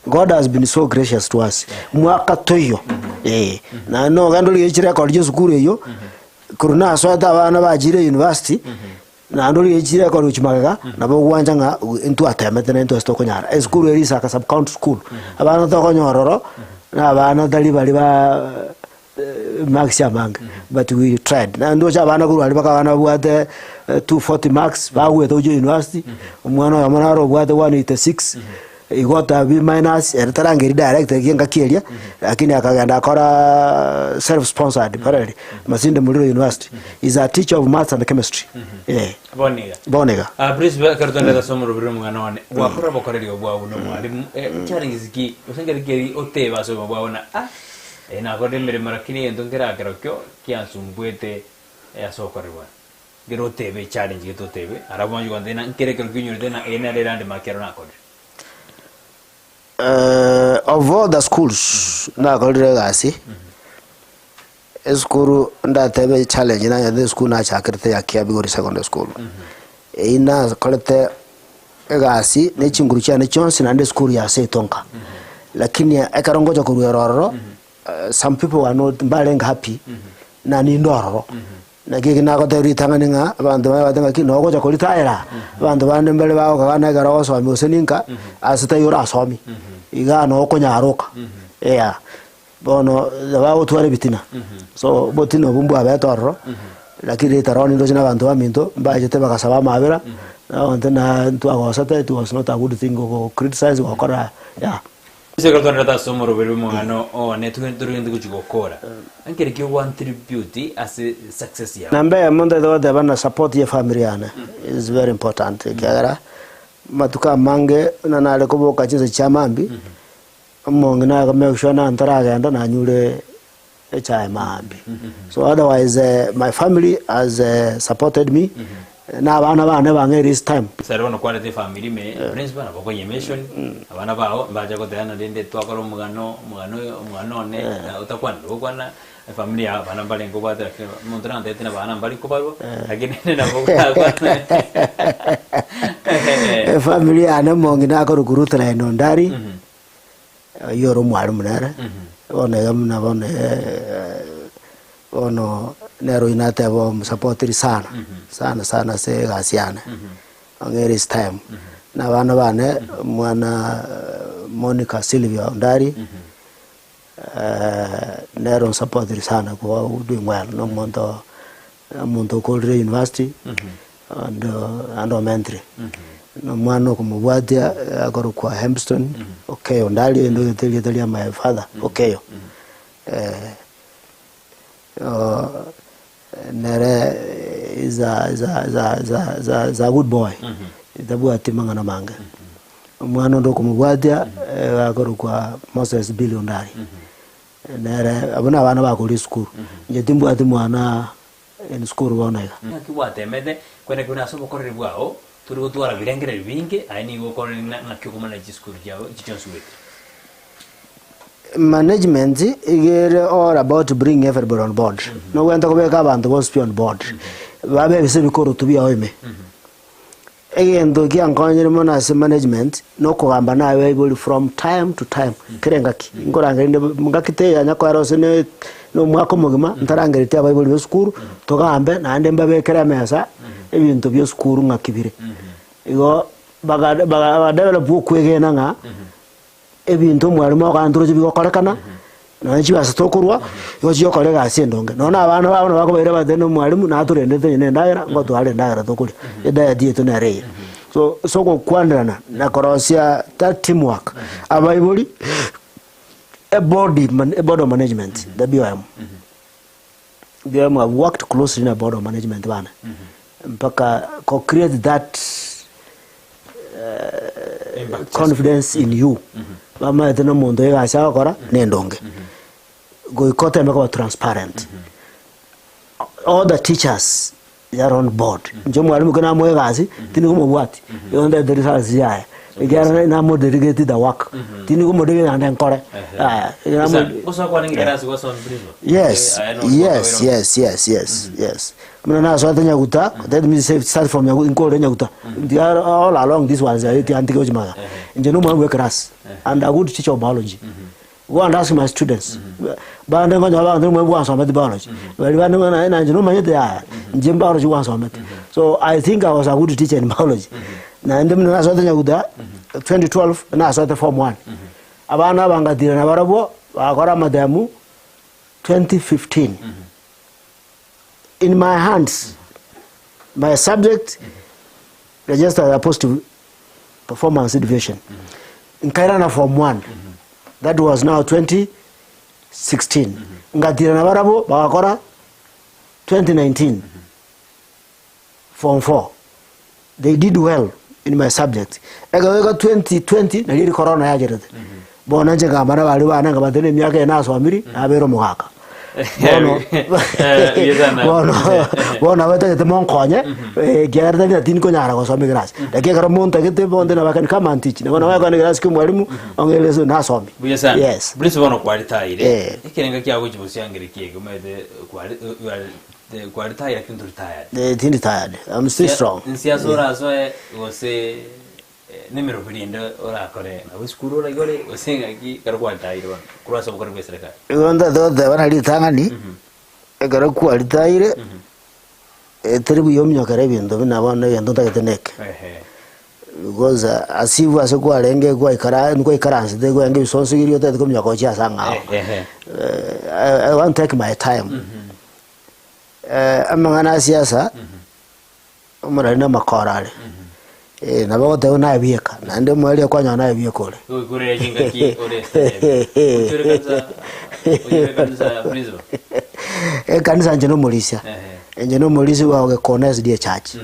God has been so gracious to us mwaka toiyo eh na nogenda origie chirecord chia esukuru eyio korwa nasoete abana bachire university naende origie chirecord gochia magega nabo ogwancha ng'a ntwatemete naintwe ase tokonyara. Esukuru eri Isaka sub county school abana tokonyora oro na abana tari baria ba marks amange but we tried. Naende ndoche abana korwa aria mpaka abana babwate 240 marks bagwete gochia university, omwana oyomo naro obwate 186 he got a B minus ere tarangeri direct engaki eria lakini akagenda akora self sponsored parallelly Masinde Muliro University. He is a teacher of maths and chemistry. Eh. Bono iga. Bono iga. Ah, Bruce, ekero tondete ase omoroberi omong'ana one, gwakora obokoreri obwao buna omwalimu, eh, challenges ki, gose nkeri keri otebe ase obogima bwao buna ah, Ee, nakorire emeremo, lakini egento nkerakero kiansumbuete ase obokoreri bwane. Nkere otebe echallenge gete otebe, ara bonsi gontebia ng'a nkere ekero kionyorete ng'a eye nere elandmark ero nakorire. Of all the schools nakorire egasi, esukuru ndatebe echallenge nanyete esukuru nachakerete ya Kiabigori Secondary School. Eyio nakorete egasi ne chinguru chiane chionsi naende esukuru ya seito nka. Lakini ekero ngocha korwa ero ororo, some people were not mbarenge happy, na ninde ororo. Naki eki nagotebia ritang'ani ng'a abanto baye bagoteba ng'aki nogocha koritayera, abanto bande mbare bagokagana ekero ogosomia gose ninka, ase taiyo orasomie, igaa noo okonyaroka, yeah. Bono bagotwara ebitina, so obotina obwo mbwabete ororo, lakini later on ndoche na abanto baminto mbachete bagasaba amabera, nabagote na ntwagosete it was not a good thing go criticize gokora yeah. Ase ekero twanerete ase omoroberi bw'omogano one togende torogende gochia gokora, nkere ki ogwantribute ase success yao? Namba eyemo ntaete goteba na support ye family yane is very important ekiagera. Amatuko amange buna nare koboka chinsa chia mambia, omong'ina aye make sure na ntaragenda nanyure echae maambia. So otherwise my family has supported me, na abana bane bang'eire this time. Ase bono kwarete efamiri ime, principal nabo okonya emission, abana bao mbache gotebana rende twakora omogano, omogano oyo omogano one, na otakwanire gokwana efamiri yao abana mbarenge obwate lakini omonto nantebete na abana mbari kobarwa, lakini rende nabo okwana. Efamiri yane omong'ina akorokwa Ruth Laine Ondari, Oyio ore omwalimu nere, bono iga buna bono bono nere oyio nateba omosapotirie sana, sana sana ase egasi yane, ong'ere his time. Na abana bane, omwana Monica Sylvia Ondari, nere onsapotirie sana kuba doing well, na omonto omonto okorire university, and and omentire. Na omwana okomobwatia akorokwa Hempstone Okeyo Ondari ende oete erieta ria my father Okeyo. Nere is a is a is a is a is a is a good boy, tabwati mang'ana mange. Omwana onde okomobwatia akorokwa Moses Billy Ondari, nere abwo na abana bakoria esukuru, inche timbwati mwana in school bono iga. Naki gwatemete kwenda buna ase obokoreri bwao, tori gotwara birengererio binge, aye nigo okorire ng'a ng'aki okomana chisukuru chiao echi chionsi goetera. Management iga ere all about bringing everybody on board. Nobwenerete kobeka abanto bonsi pi on board, babe ebise ebikoroto biao ime. Egento kiankonyire mono ase management, nokogamba naye abaibori from time to time, kera engaki. Nkorangeria rinde ngaki teiyo yanya koera gose ne na omwaka omogima, ntarangeretie abaibori ba esukuru, togambe naende mbabekere emesa, ebinto bia esukuru ng'aki bire. Igo baga baga badevelop okwegena ng'a. Ebinto omwalimu agokanera ntoroche bigokorekana, nonya chibesa tokorwa, igo chigokora egasi endonge. Nonya na abana babo nabo bakobaira batebe na omwalimu natorendete onye na endagera, ngotware endagera tokoria, ediet yaito nere eye. So ase ogokwanerana na korosia that team work, abaibori, ebody man eboard of management, the BOM, BOM have worked closely na board of management bane, mpaka ko create that. confidence in you bamaete na omonto egasi agokora na endonge goika oteme koba transparent all the teachers they are on board inche omwalimu ekero namoa egasi tindi komobwati igo ndete results yaye ekiagera namo delegate the work tindi komodelegate naende nkore yaya Gosoa kwarenge ekerasi gwasoma principal? Yes, Aye nonye yes, yes, yes, yes, yes. Buna nasoete Nyaguta, let me say start from Nyaguta, nkore Nyaguta. They are all along these ones, eh, tiantike gochia magega. Inche no omwalimu bwa eclass and a good teacher of biology. Go and ask my students. Bande nkonya abanto omwalimu bwansometi biology. Baria bande ng'a naye nanje nomanyete yaya, inche biology gwansometi. So I think I was a good teacher in biology. Naende buna nasoete Nyaguta, 2012, nasoete form one. Abana aba ngatira nabarabwo, bagakora amatemu 2015. In my hands, my subject registered a positive performance deviation. Nkairana form 1. That was now 2016. Ngatira nabarabwo bagakora 2019 form 4. They did well in my subject. Ekero goika 2020 nario eri corona yacherete. Bono inche nkamba na baria bane nkabatebi na emiaka eye nasomiri nabeire omogaka. Bono bono bono nabo etagete monkonye ekiagera tari ng'a tindikonyara gosoma ekerasi. Lakini ekero montagete bonde nabo I can come and teach. Nabo nabo ekerasi kia omwalimu ong'e lesson nasomi. Buya sana. Yes. Bruce bono kwaritaire. Eh. Ekerenga kiago gochia bosiangere kiege omanyete kwari you are Kwa retired lakini tori tired. Eh, tindi tired. I'm still strong. Nsiasa orasoe gose nemeroberi ende orakore nabo esukuru oraigore gose ng'aki ekero kwa retired bono korwa ase obokori bwa eserekari. Igo ntagete goteba na ritang'ani, ekero kwa retired, teri buya ominyokere ebinto buna bono egento ntagete neke. Because as if ase kwarenge gwaikara gwaikaransete kwarenge ebisonsigirio otagete kominyoka gochia ase ang'ao. I want take my time. Amang'ana a siasa, omorari na amakoro are. Nabo ogoteba naye bieka, naende omoerio kwanyora naye bieka ore. Goikurera chingaki ore esitari. Ochore kanisa, ochore kanisa principal. Ekanisa inche nomorisia, inche nomorisia bwa Ogekona SDA Church,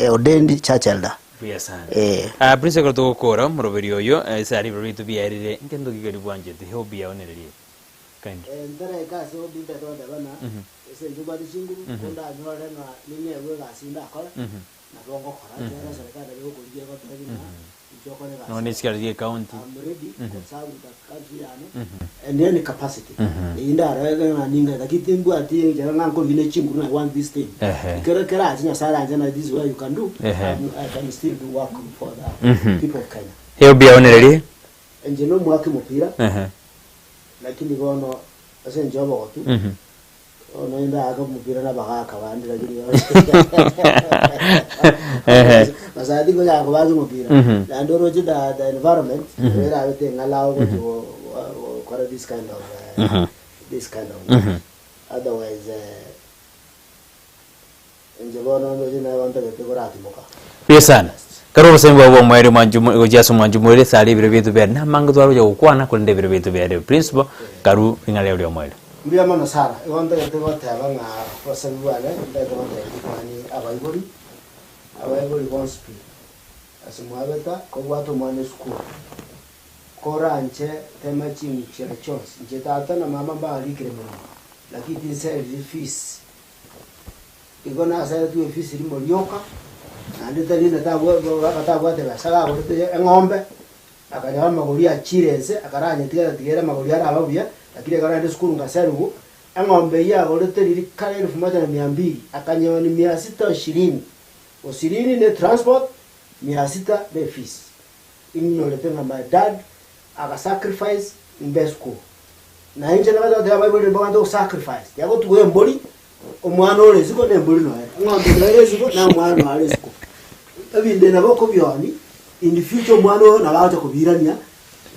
ordained church elder. Buya sana. Eh. Ah, Prince ekero togokora omoroberi oyo, ase aria ebirori biaito biaerire, nkento ki keria bwanchete, hobby yao nere rieta? Kindly. Ntereke ase hobby ntagete goteba ng'a ase inche mbwate chinguru, ko ndanyore ng'a ning'egwe egasi ndakore, nabo ngokora, ekiagera eserekari nabo egokorigia egotebia ng'a inche okore egasi Nonya ne chisigari chia ecounty. I'm ready go serve the country yane in any capacity eyio ndarore ng'a ninga lakini timbwati enchera ng'a nkorigia ne chinguru I want this thing. Ekero kerache Nyasaye aranche na this is where you can do, I can still do work for the people of Kenya. Hobby yao nere rieta? Inche nomoaki omopira. Lakini bono ase enchera y'obogotu, bono indaake omopira nabagaaka bande lakini Basae tinkonyara kobaaka omopira. Naende oroche the the environment nabo erabe teng'alao gochi go- go- gokora this kind of this kind of work. Otherwise Inche bono ndoche nabo ntagete koratimoka. Buya sana. Kare obosemi bwao bw'omoerio mwanchu mo- gochia ase omwancho moerio ase aria ebiro biaito biare namange tware gocha gokwana korende ebiro biaito biare principal karu ring'ana riao ri'omoerio. Mbuya mono Sarah, igo ntagete goteba ng'a obosemi bwane ntagete gotebia rikwani abaibori, abaibori bonsi pi, ase mwabeta kobwata omwana esukuru, koranche tema chinchera chionsi, inche tata na mama mbarikire meremo, lakini tinseriri fees. Igo naseretwe efisi rimo rioka, naende tari ng'a tabwate besa gagorete eng'ombe, akanyora amagori achire inse, akaranyetiga tigere amagori araba buya, lakini ekero naende esukuru ngaserigwa, eng'ombe eyio agorete riria kare elfu moja na mia mbili, akanyeonia mia sita ishirini, ishirini ne transport, mia sita ne efisi. Inyorete ng'a my dad aga sacrifice mbe esukuru. Na inche nabete gotebia abaibori mbabwate go sacrifice, tiga gotuga embori, omwana ore isiko na embori noere, eng'ombe noere isiko na omwana noare isiko. Ebinto ebi nabo okobionia, in the future omwana oyo nabo agocha kobiirania,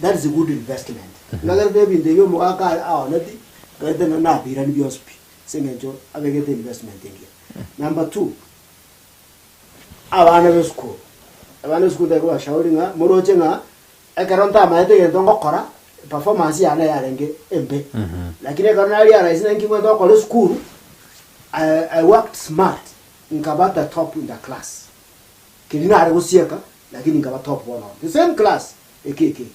that is a good investment. Ngagerete ebinto ebi omogaka are aoneti, ngagerete ng'a nabiirani bionsi pi, ase eng'encho abegete investment engiya. Number two, abana b'esukuru, abana b'esukuru ntari kobashauri ng'a moroche ng'a Ekero ntamaete egento ngokora, performance yane yarenge embe. Lakini ekero na realize ng'a inki ngwete gokora esukuru, I, I worked smart, nkaba the top in the class. Keria nare gosieka, lakini nkaba top bono. The same class, eke eke eke.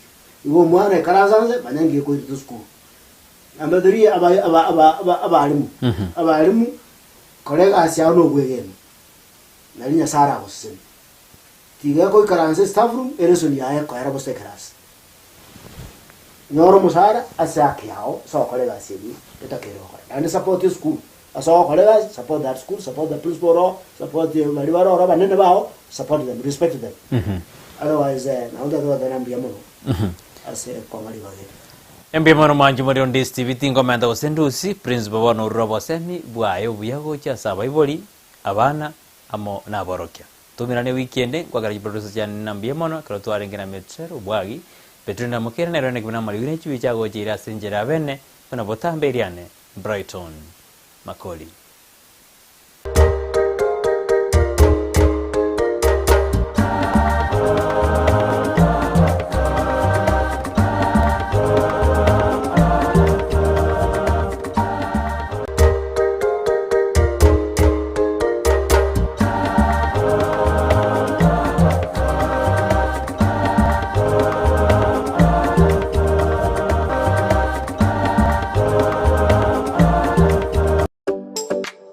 Igo omwana ekaransa nse, manya ngiye koirete esukuru. Number three, aba, aba, aba, aba, abalimu. Abalimu, kora egasi yao na obwegenwa, nari Nyasaye aragosesenie. Tiga goikaransa estaff room eresoni yaye ekoera bosa ekerasi. Nyora omosara ase haki yao ase ogokora egasi eyio etakeire gokora. Naende support esukuru ase ogokora egasi, support that school, support the principal oro, support baria bare oro abanene bao, support them, respect them. Otherwise nabo ntagete goteba mbuya mono ase kong'a ribaga eri. Mbuya mono mwanchi more onde Steve tingomenta gose ndusi, principal bono orure obosemi bwaye obuya gochia ase abaibori, abana, amo naborokia. Tomerane wiki ende, nkwakera chiproducer chiane na mbuya mono ekero twarenge na Metusela obwagi, Petrina Mokere nere one buna amariogi ne chibicha agocha ire ase enchera ya bene, buna botambe eriane, Brighton Makori.